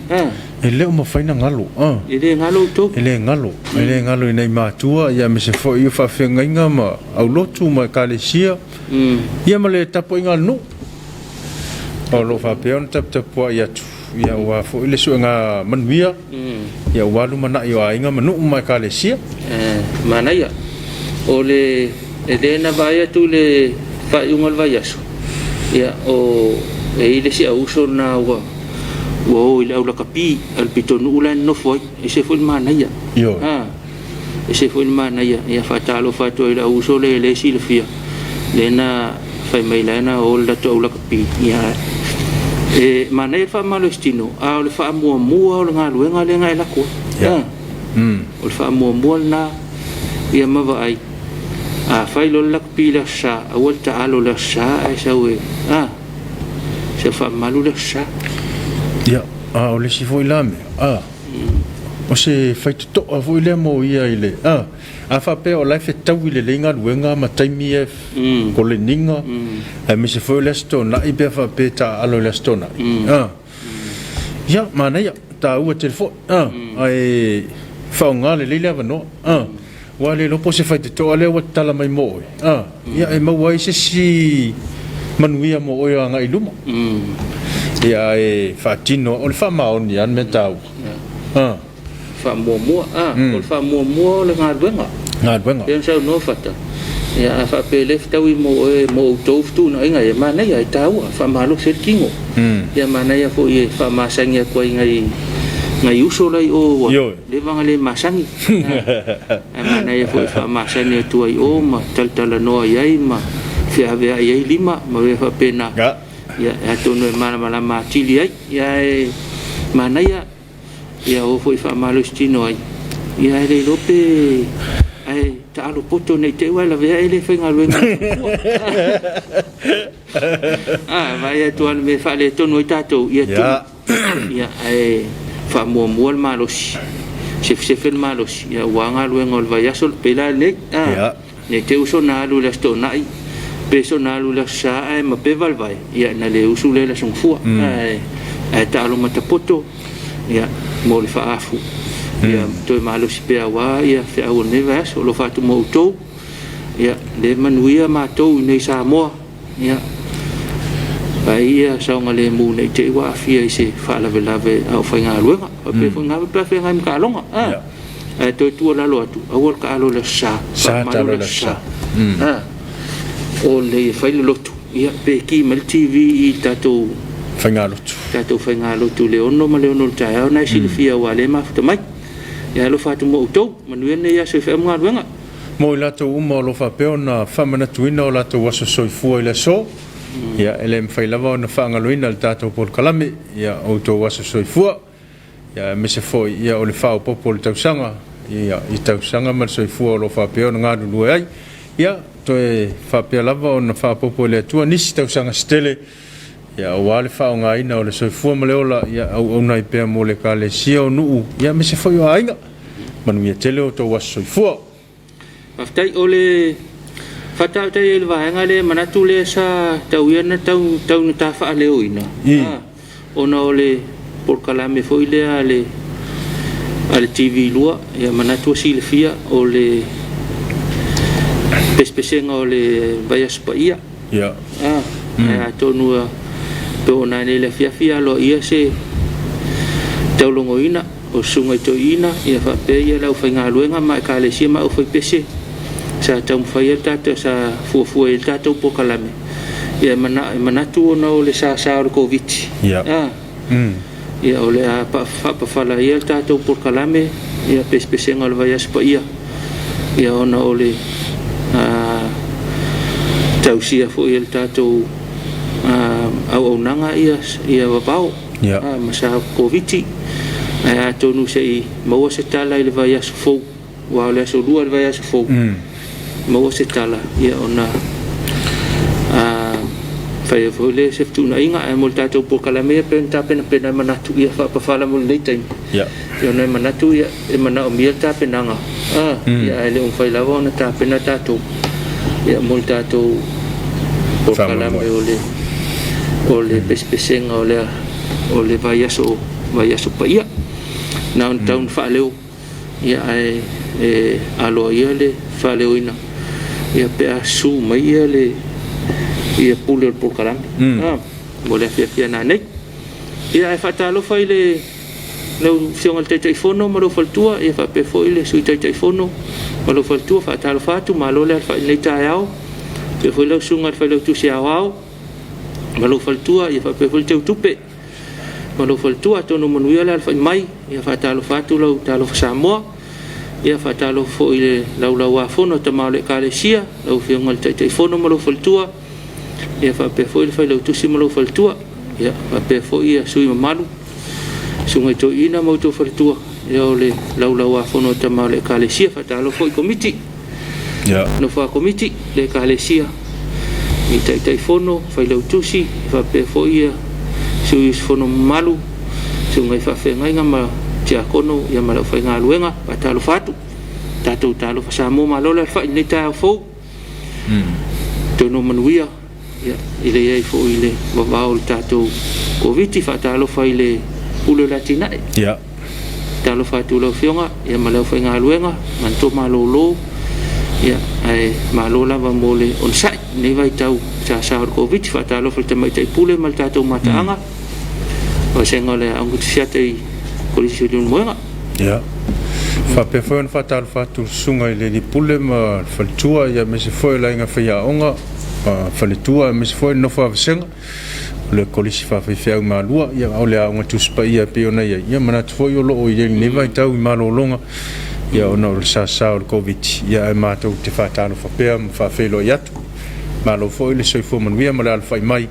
[SPEAKER 1] A. E le o mafai ona galo. A.
[SPEAKER 2] E le galo outou.
[SPEAKER 1] E le galo. E le galo i nai matua, ia aemaise foi o faafeagaiga ma aulotu ma ekalesia, ia ma le tapuaiga a le nuu. O lo o faapea ona taputapuai atu, ia aua foi le suega manuia, ia aua lumanai o aiga ma nuu ma ekalesia.
[SPEAKER 2] Manaia. O le e le na vaai atu i le faaiuga o le vaiaso, ia o e i ai le isi auuso lena ua ua o i le aulakapi a le pitonuu la e nonofo ai. Ese foi le manaia.
[SPEAKER 1] Ioe.
[SPEAKER 2] A, ese foi le manaia. Ia faatalofa atu ai i le auuso lea e le silafia, lea na fai mai la na o le latou aulakapi. Ia e manaia le faamalositino, a o le faamuamua o le galuega lea na e lako ai.
[SPEAKER 1] Ia.
[SPEAKER 2] O le faamuamua lena ia ma vaai. A fai loa le lakapi i le Aso Sa, aua le taalo i le Aso Sa ae sau e, a, sau faamamalu le Aso Sa.
[SPEAKER 1] Ia, a o le isi foi la mea, a, O se faitotoa foi lea mo ia i le, a, a faapea o la e fetaui lelei galuega ma taimi ia e koleniga, aemaise foi o le Aso Toonai pe a faapea e taaalo i le Aso Toonai, a, ia, manaia, taua tele foi, a, ae faaaoga lelei le avanoa, a. Ua le iloa po o se faitotoa lea ua tatala mai mo oe, a, ia e maua ai se isi manuia mo oe agai i luma. Ia ae faatino, o le faamaoni lava le mea taua. A.
[SPEAKER 2] Faamuamua, a, o le faamuamua o le galuega.
[SPEAKER 1] Galuega.
[SPEAKER 2] Pei ona saunoa Fata, ia a faapea e le fetaui mo oe, mo outou fetuunaiga, ia manaia, e taua, faamalosi ai le tino. Ia manaia foi e faamasani atu ai i nai, nai uso la i o ua leva ona le masani. Ae manaia foi e faamasani atu ai i o ma talatalanoa i ai ma feaveai ai lima ma mea faapena. Ia, atonu e malamalama atili ai. Ia ae manaia, ia o foi e faamalosi tino ai. Ia ae le iloa pe ae taalo poto ne i te i ua e lavea e le faigaluega i le soifua. A, vaai atu lava i le mea e faaletonu ai tatou, ia tuu. Ia, ae faamuamua le malosi, sefesefe le malosi, ia, aua galuega o le vaiaso, pei la lenei, a, ne i te i ua soona alu i le Aso Toonai, pe soona alu i le Aso Sa ae mape vaevae, ia, ona le usu lea i le Aso Gafua, ae, ae taalo matapoto, ia, mo le faaafu, ia, toe malosi pea aua, ia, feau o lenei vaiaso. Alofa atu mo outou, ia, lea e manuia matou i inei i Samoa. Ia, vaai ia saogalemu ne i te i ua aafia i se faalavelave a o faigaluega. Faapea foi na pe a feagai ma taaloga. A, ae toe tuualalo atu, aua le taalo i le aso Sa, faamamalu le aso Sa. A, o le e fai le lotu, ia pe ki mai le TV i le tatou
[SPEAKER 1] faigalotu.
[SPEAKER 2] Tatou faigalotu i le 6 ma le 6 i le taeao, na e silafia aua o lea e mafuta mai. Ia alofa atu mo outou, manuia lenei aso i feau ma galuega.
[SPEAKER 1] Mo i latou uma o lo o faapea ona faamanatuina o latou aso soifua i le aso, ia, e le mafai lava ona faagaloina le tatou polokalame, ia, outou aso soifua, ia, aemaise foi, ia, o le faaopoopo o le tausaga, ia, i tausaga ma le soifua o lo o faapea ona galulue ai. Ia, toe faapea lava ona faaopoopo e le Atua nisi tausaga se tele, ia, aua le faaaogaina o le soifua ma le ola, ia, auauna ai pea mo le Ekalesia, o nuu, ia, aemaise foi o aiga. Manuia tele o outou aso soifua.
[SPEAKER 2] Faafetai. O le faatautai ai i le vaega lea, manatu lea sa tau ia na tau tau na ta faaleoina, ona o le polokalame foi lea a le a le TV2, ia manatu ua silafia o le pesepesega o le vaiaso paia.
[SPEAKER 1] Ia.
[SPEAKER 2] A, ae atonu e pei ona nei i le afiafi aloaia se taulogoina o susuga i toeaiina ia faapea ia le aufaigaluega ma ekalesia ma aufaipese sa taumafai ai le tatou sa fuafua ai le tatou polokalame ia e mana, e manatu ona o le sasa o le Koviti.
[SPEAKER 1] Ia.
[SPEAKER 2] A, ia o le a faapafala ia le tatou polokalame ia pesepesega o le vaiaso paia ia ona o le tausia foi e le tatou auaunaga ia ia vavao
[SPEAKER 1] Ia.
[SPEAKER 2] ma sa Koviti ae atonu se i maua se tala i le vaiaso fou aua o le aso 2 i le vaiaso fou maua se tala ia ona fai ai foi lea se fetuunaiga ae mo le tatou polokalame ia pei ona tapenapena e manatu ia faapafala mo lenei taimi
[SPEAKER 1] Ia.
[SPEAKER 2] ia ona e manatu ia e manaomia le tapenaga ia ae le o mafai lava ona tapena tatou ia mo le tatou polokalame o le o le pesepesega o le o le vaiaso vaiaso paia na ona tau na faaleo Ia ae e aloaia le faaleoina ia pe a su mai ia le ia pule o le polokalame mm. mo le afiafi ana nei. Ia ae faatalofa i le lau Afioga i le Taitaifono ma lou faletua, ia faapea foi le Sui Taitaifono ma lou faletua, faatalofa atu, malo le alafai i lenei taeao. Faapea foi lau Susuga i le Failautusi Aoao ma lou faletua, ia faapea foi le Teutupe ma lou faletua, atonu manuia le alafai mai. Ia faatalofa atu lau talofa Samoa. Ia faatalofa foi i le laulauafono a tama o le Ekalesia, lau Afioga i le Taitaifono ma lou faletua. Ia faapea foi le Failautusi ma lou faletua. Ia faapea foi ia sui mamalu, susuga i toeaiina ma outou faletua. Ia o le laulauafono a tama o le Ekalesia. Faatalofa foi i Komiti. Nofo a Komiti le Ekalesia i Taitaifono, Failautusi, faapea foi ia sui usufono mamalu, susuga i faafeagaiga ma Tiakono ia ma le aufaigaluega. Faatalofa atu. Tatou talofa Samoa malo le alafai i lenei taeao fou. Atonu o manuia ia, i le i ai foi i le vavao o le tatou Koviti. Faatalofa i le Pule o le Atinae.
[SPEAKER 1] Ia.
[SPEAKER 2] Talofa atu i lau Afioga ia ma le aufaigaluega, manatua malolo, ia, ae malo lava mo le onosai i lenei vaitau sasa o le Koviti. Faatalofa i le Tamaitai Pule ma le tatou mataaga, vasega o le Aoga Tisiata i Kolisi o Leulumoega.
[SPEAKER 1] Ia. Faapea foi ona faatalofa atu i le Susuga i le Alii Pule ma le Faletua, ia aemaise foi o le Aiga Faiaoga ma Faletua, aemaise foi le nofo a vasega o le Kolisi Faafaifeau Malua, ia o le Aoga Tusi Paia e pei ona i ai. Ia manatu foi o lo o i ai i lenei vaitau i malologa, ia ona o le sasa o le Koviti, ia ae matou te faatalofa pea ma faafeiloai atu. Malo foi le soifua manuia ma le alafai mai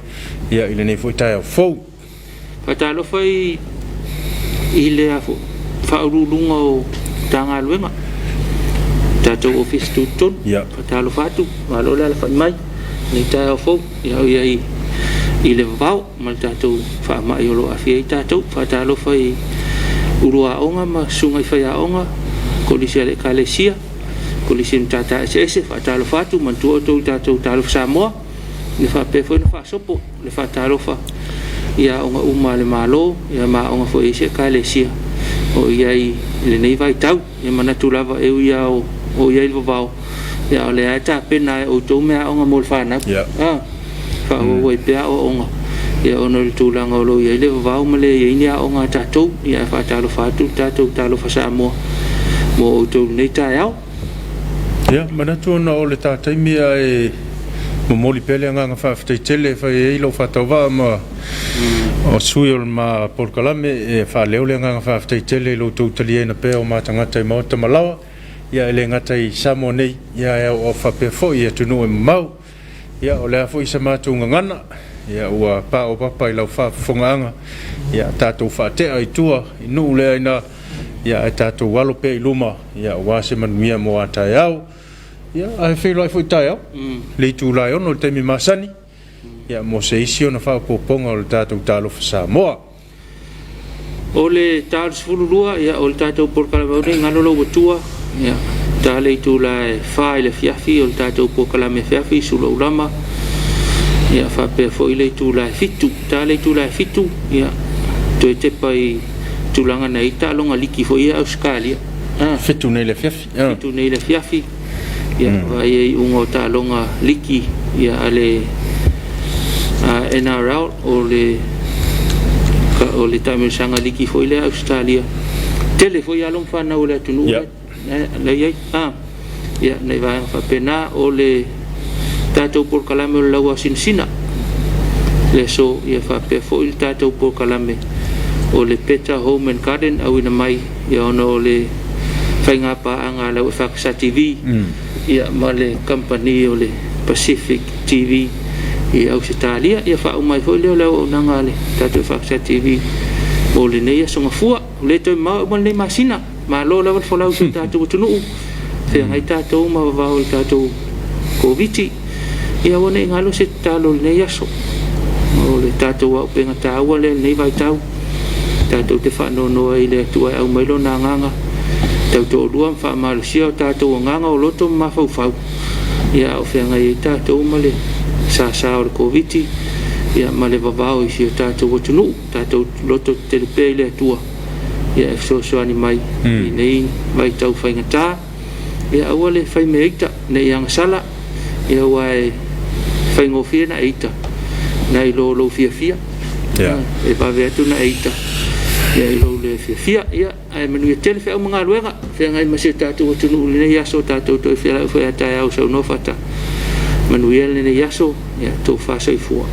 [SPEAKER 1] ia i lenei foi taeao fou.
[SPEAKER 2] Faatalofa i i le Faauluuluga o Matagaluega, tatou Ofisa Tutotonu. Faatalofa atu, malo le alafai mai i lenei taeao fou, ia o i ai i le vavao ma le tatou faamai o lo o aafia ai tatou. Faatalofa i ulu aoga ma susuga i faiaoga, Kolisi a le Ekalesia, Kolisi o Matata Eseese. Faatalofa atu, manatua outou i tatou Talofa Samoa, ia faapea foi ona faasopo le faatalofa i aoga uma a le Malo ia ma aoga foi a isi Ekalesia o i ai i lenei vaitau. Ia manatu lava e ui lava o i ai le vavao, ia a o lea lava e tapena e outou meaaoga mo le fanau. A, faaauau ai pea aoaoga ia ona o le tulaga o lo o i ai le vavao ma le i ai ni aoga a tatou. Ia ae faatalofa atu le tatou Talofa Samoa mo outou i lenei taeao.
[SPEAKER 1] Ia, manatu ona o le ta taimi ae momoli pea le agaga faafetai tele e fai ai lou faatauvaa ma o sui o le ma polokalame e faaleo le agaga faafetai tele i lo outou taliaina pea o ma tagata i maota ma laoa, ia e le gata i Samoa nei, ia ae aoao faapea foi i atunuu e mamao. Ia, o le a foi sa matou gagana, ia ua paopapa i lau faafofogaaga, ia tatou faatea i tua i nuu le aina, ia ae tatou alo pea i luma, ia aua se manuia mo a taeao. Ia, ae feiloai foi taeao, le itula e 6 i le taimi masani, ia mo se isi ona faaopoopoga o le tatou Talofa Samoa.
[SPEAKER 2] O le ta o le 12, ia, o le tatou polokalame nei, galo lou matua, ia, ta le itula e 4 i le afiafi, o le tatou polokalame afiafi, Sula Ulama, ia, faapea foi le itula e 7. Ta le itula e 7, ia, toe tepa i tulaga na i taaloga liki foi ia Ausetalia.
[SPEAKER 1] Ah. 7 nei le afiafi.
[SPEAKER 2] 7 nei le afiafi, ia, vaai ai iuga o taaloga liki ia a le NRL o le o le taamilosaga liki foi lea Ausetalia. Tele foi alo ma fanau o le atunuu la i ai. Ah, ia, nai vaega faapena o le tatou polokalame o le lauasinasina le aso, ia faapea foi le tatou polokalame o le Better Home and Garden auina mai ia ona o le faiga paaga a le EFKS TV ia ma le kamupani o le Pacific TV i Ausetalia. Ia faauma ai foi lea o le auaunaga a le tatou EFKS TV mo lenei aso gafua. Ua le toe mamao e uma lenei masina. Malo lava le folau i si o tatou atunuu. Feagai tatou ma vavao i le tatou Koviti. Ia aua ne i galo se tatalo i lenei aso. O le tatou auupega taua lea i lenei vaitau. Tatou te faanoanoa ai i le Atua e aumai Lona Agaga tautoalua ma faamalosia o tatou agaga o loto ma mafaufau, ia a o feagai ai tatou ma le sasa o le Koviti, ia ma le vavao i si o tatou atunuu. Tatou loto tetele pea i le Atua, ia e fesoasoani mai i nei vaitau faigata. Ia aua le fai mea ita, ne i agasala, ia aua e faigofie na e ita nai lo lou fiafia. E vave atu na e ita ia i lou le fiafia. Ia, ae manuia tele feau ma galuega, feagai ma si o tatou atunuu i lenei aso, tatou toe fealai foi a taeao saunoa fata. Manuia lenei aso, ia tofa soifua.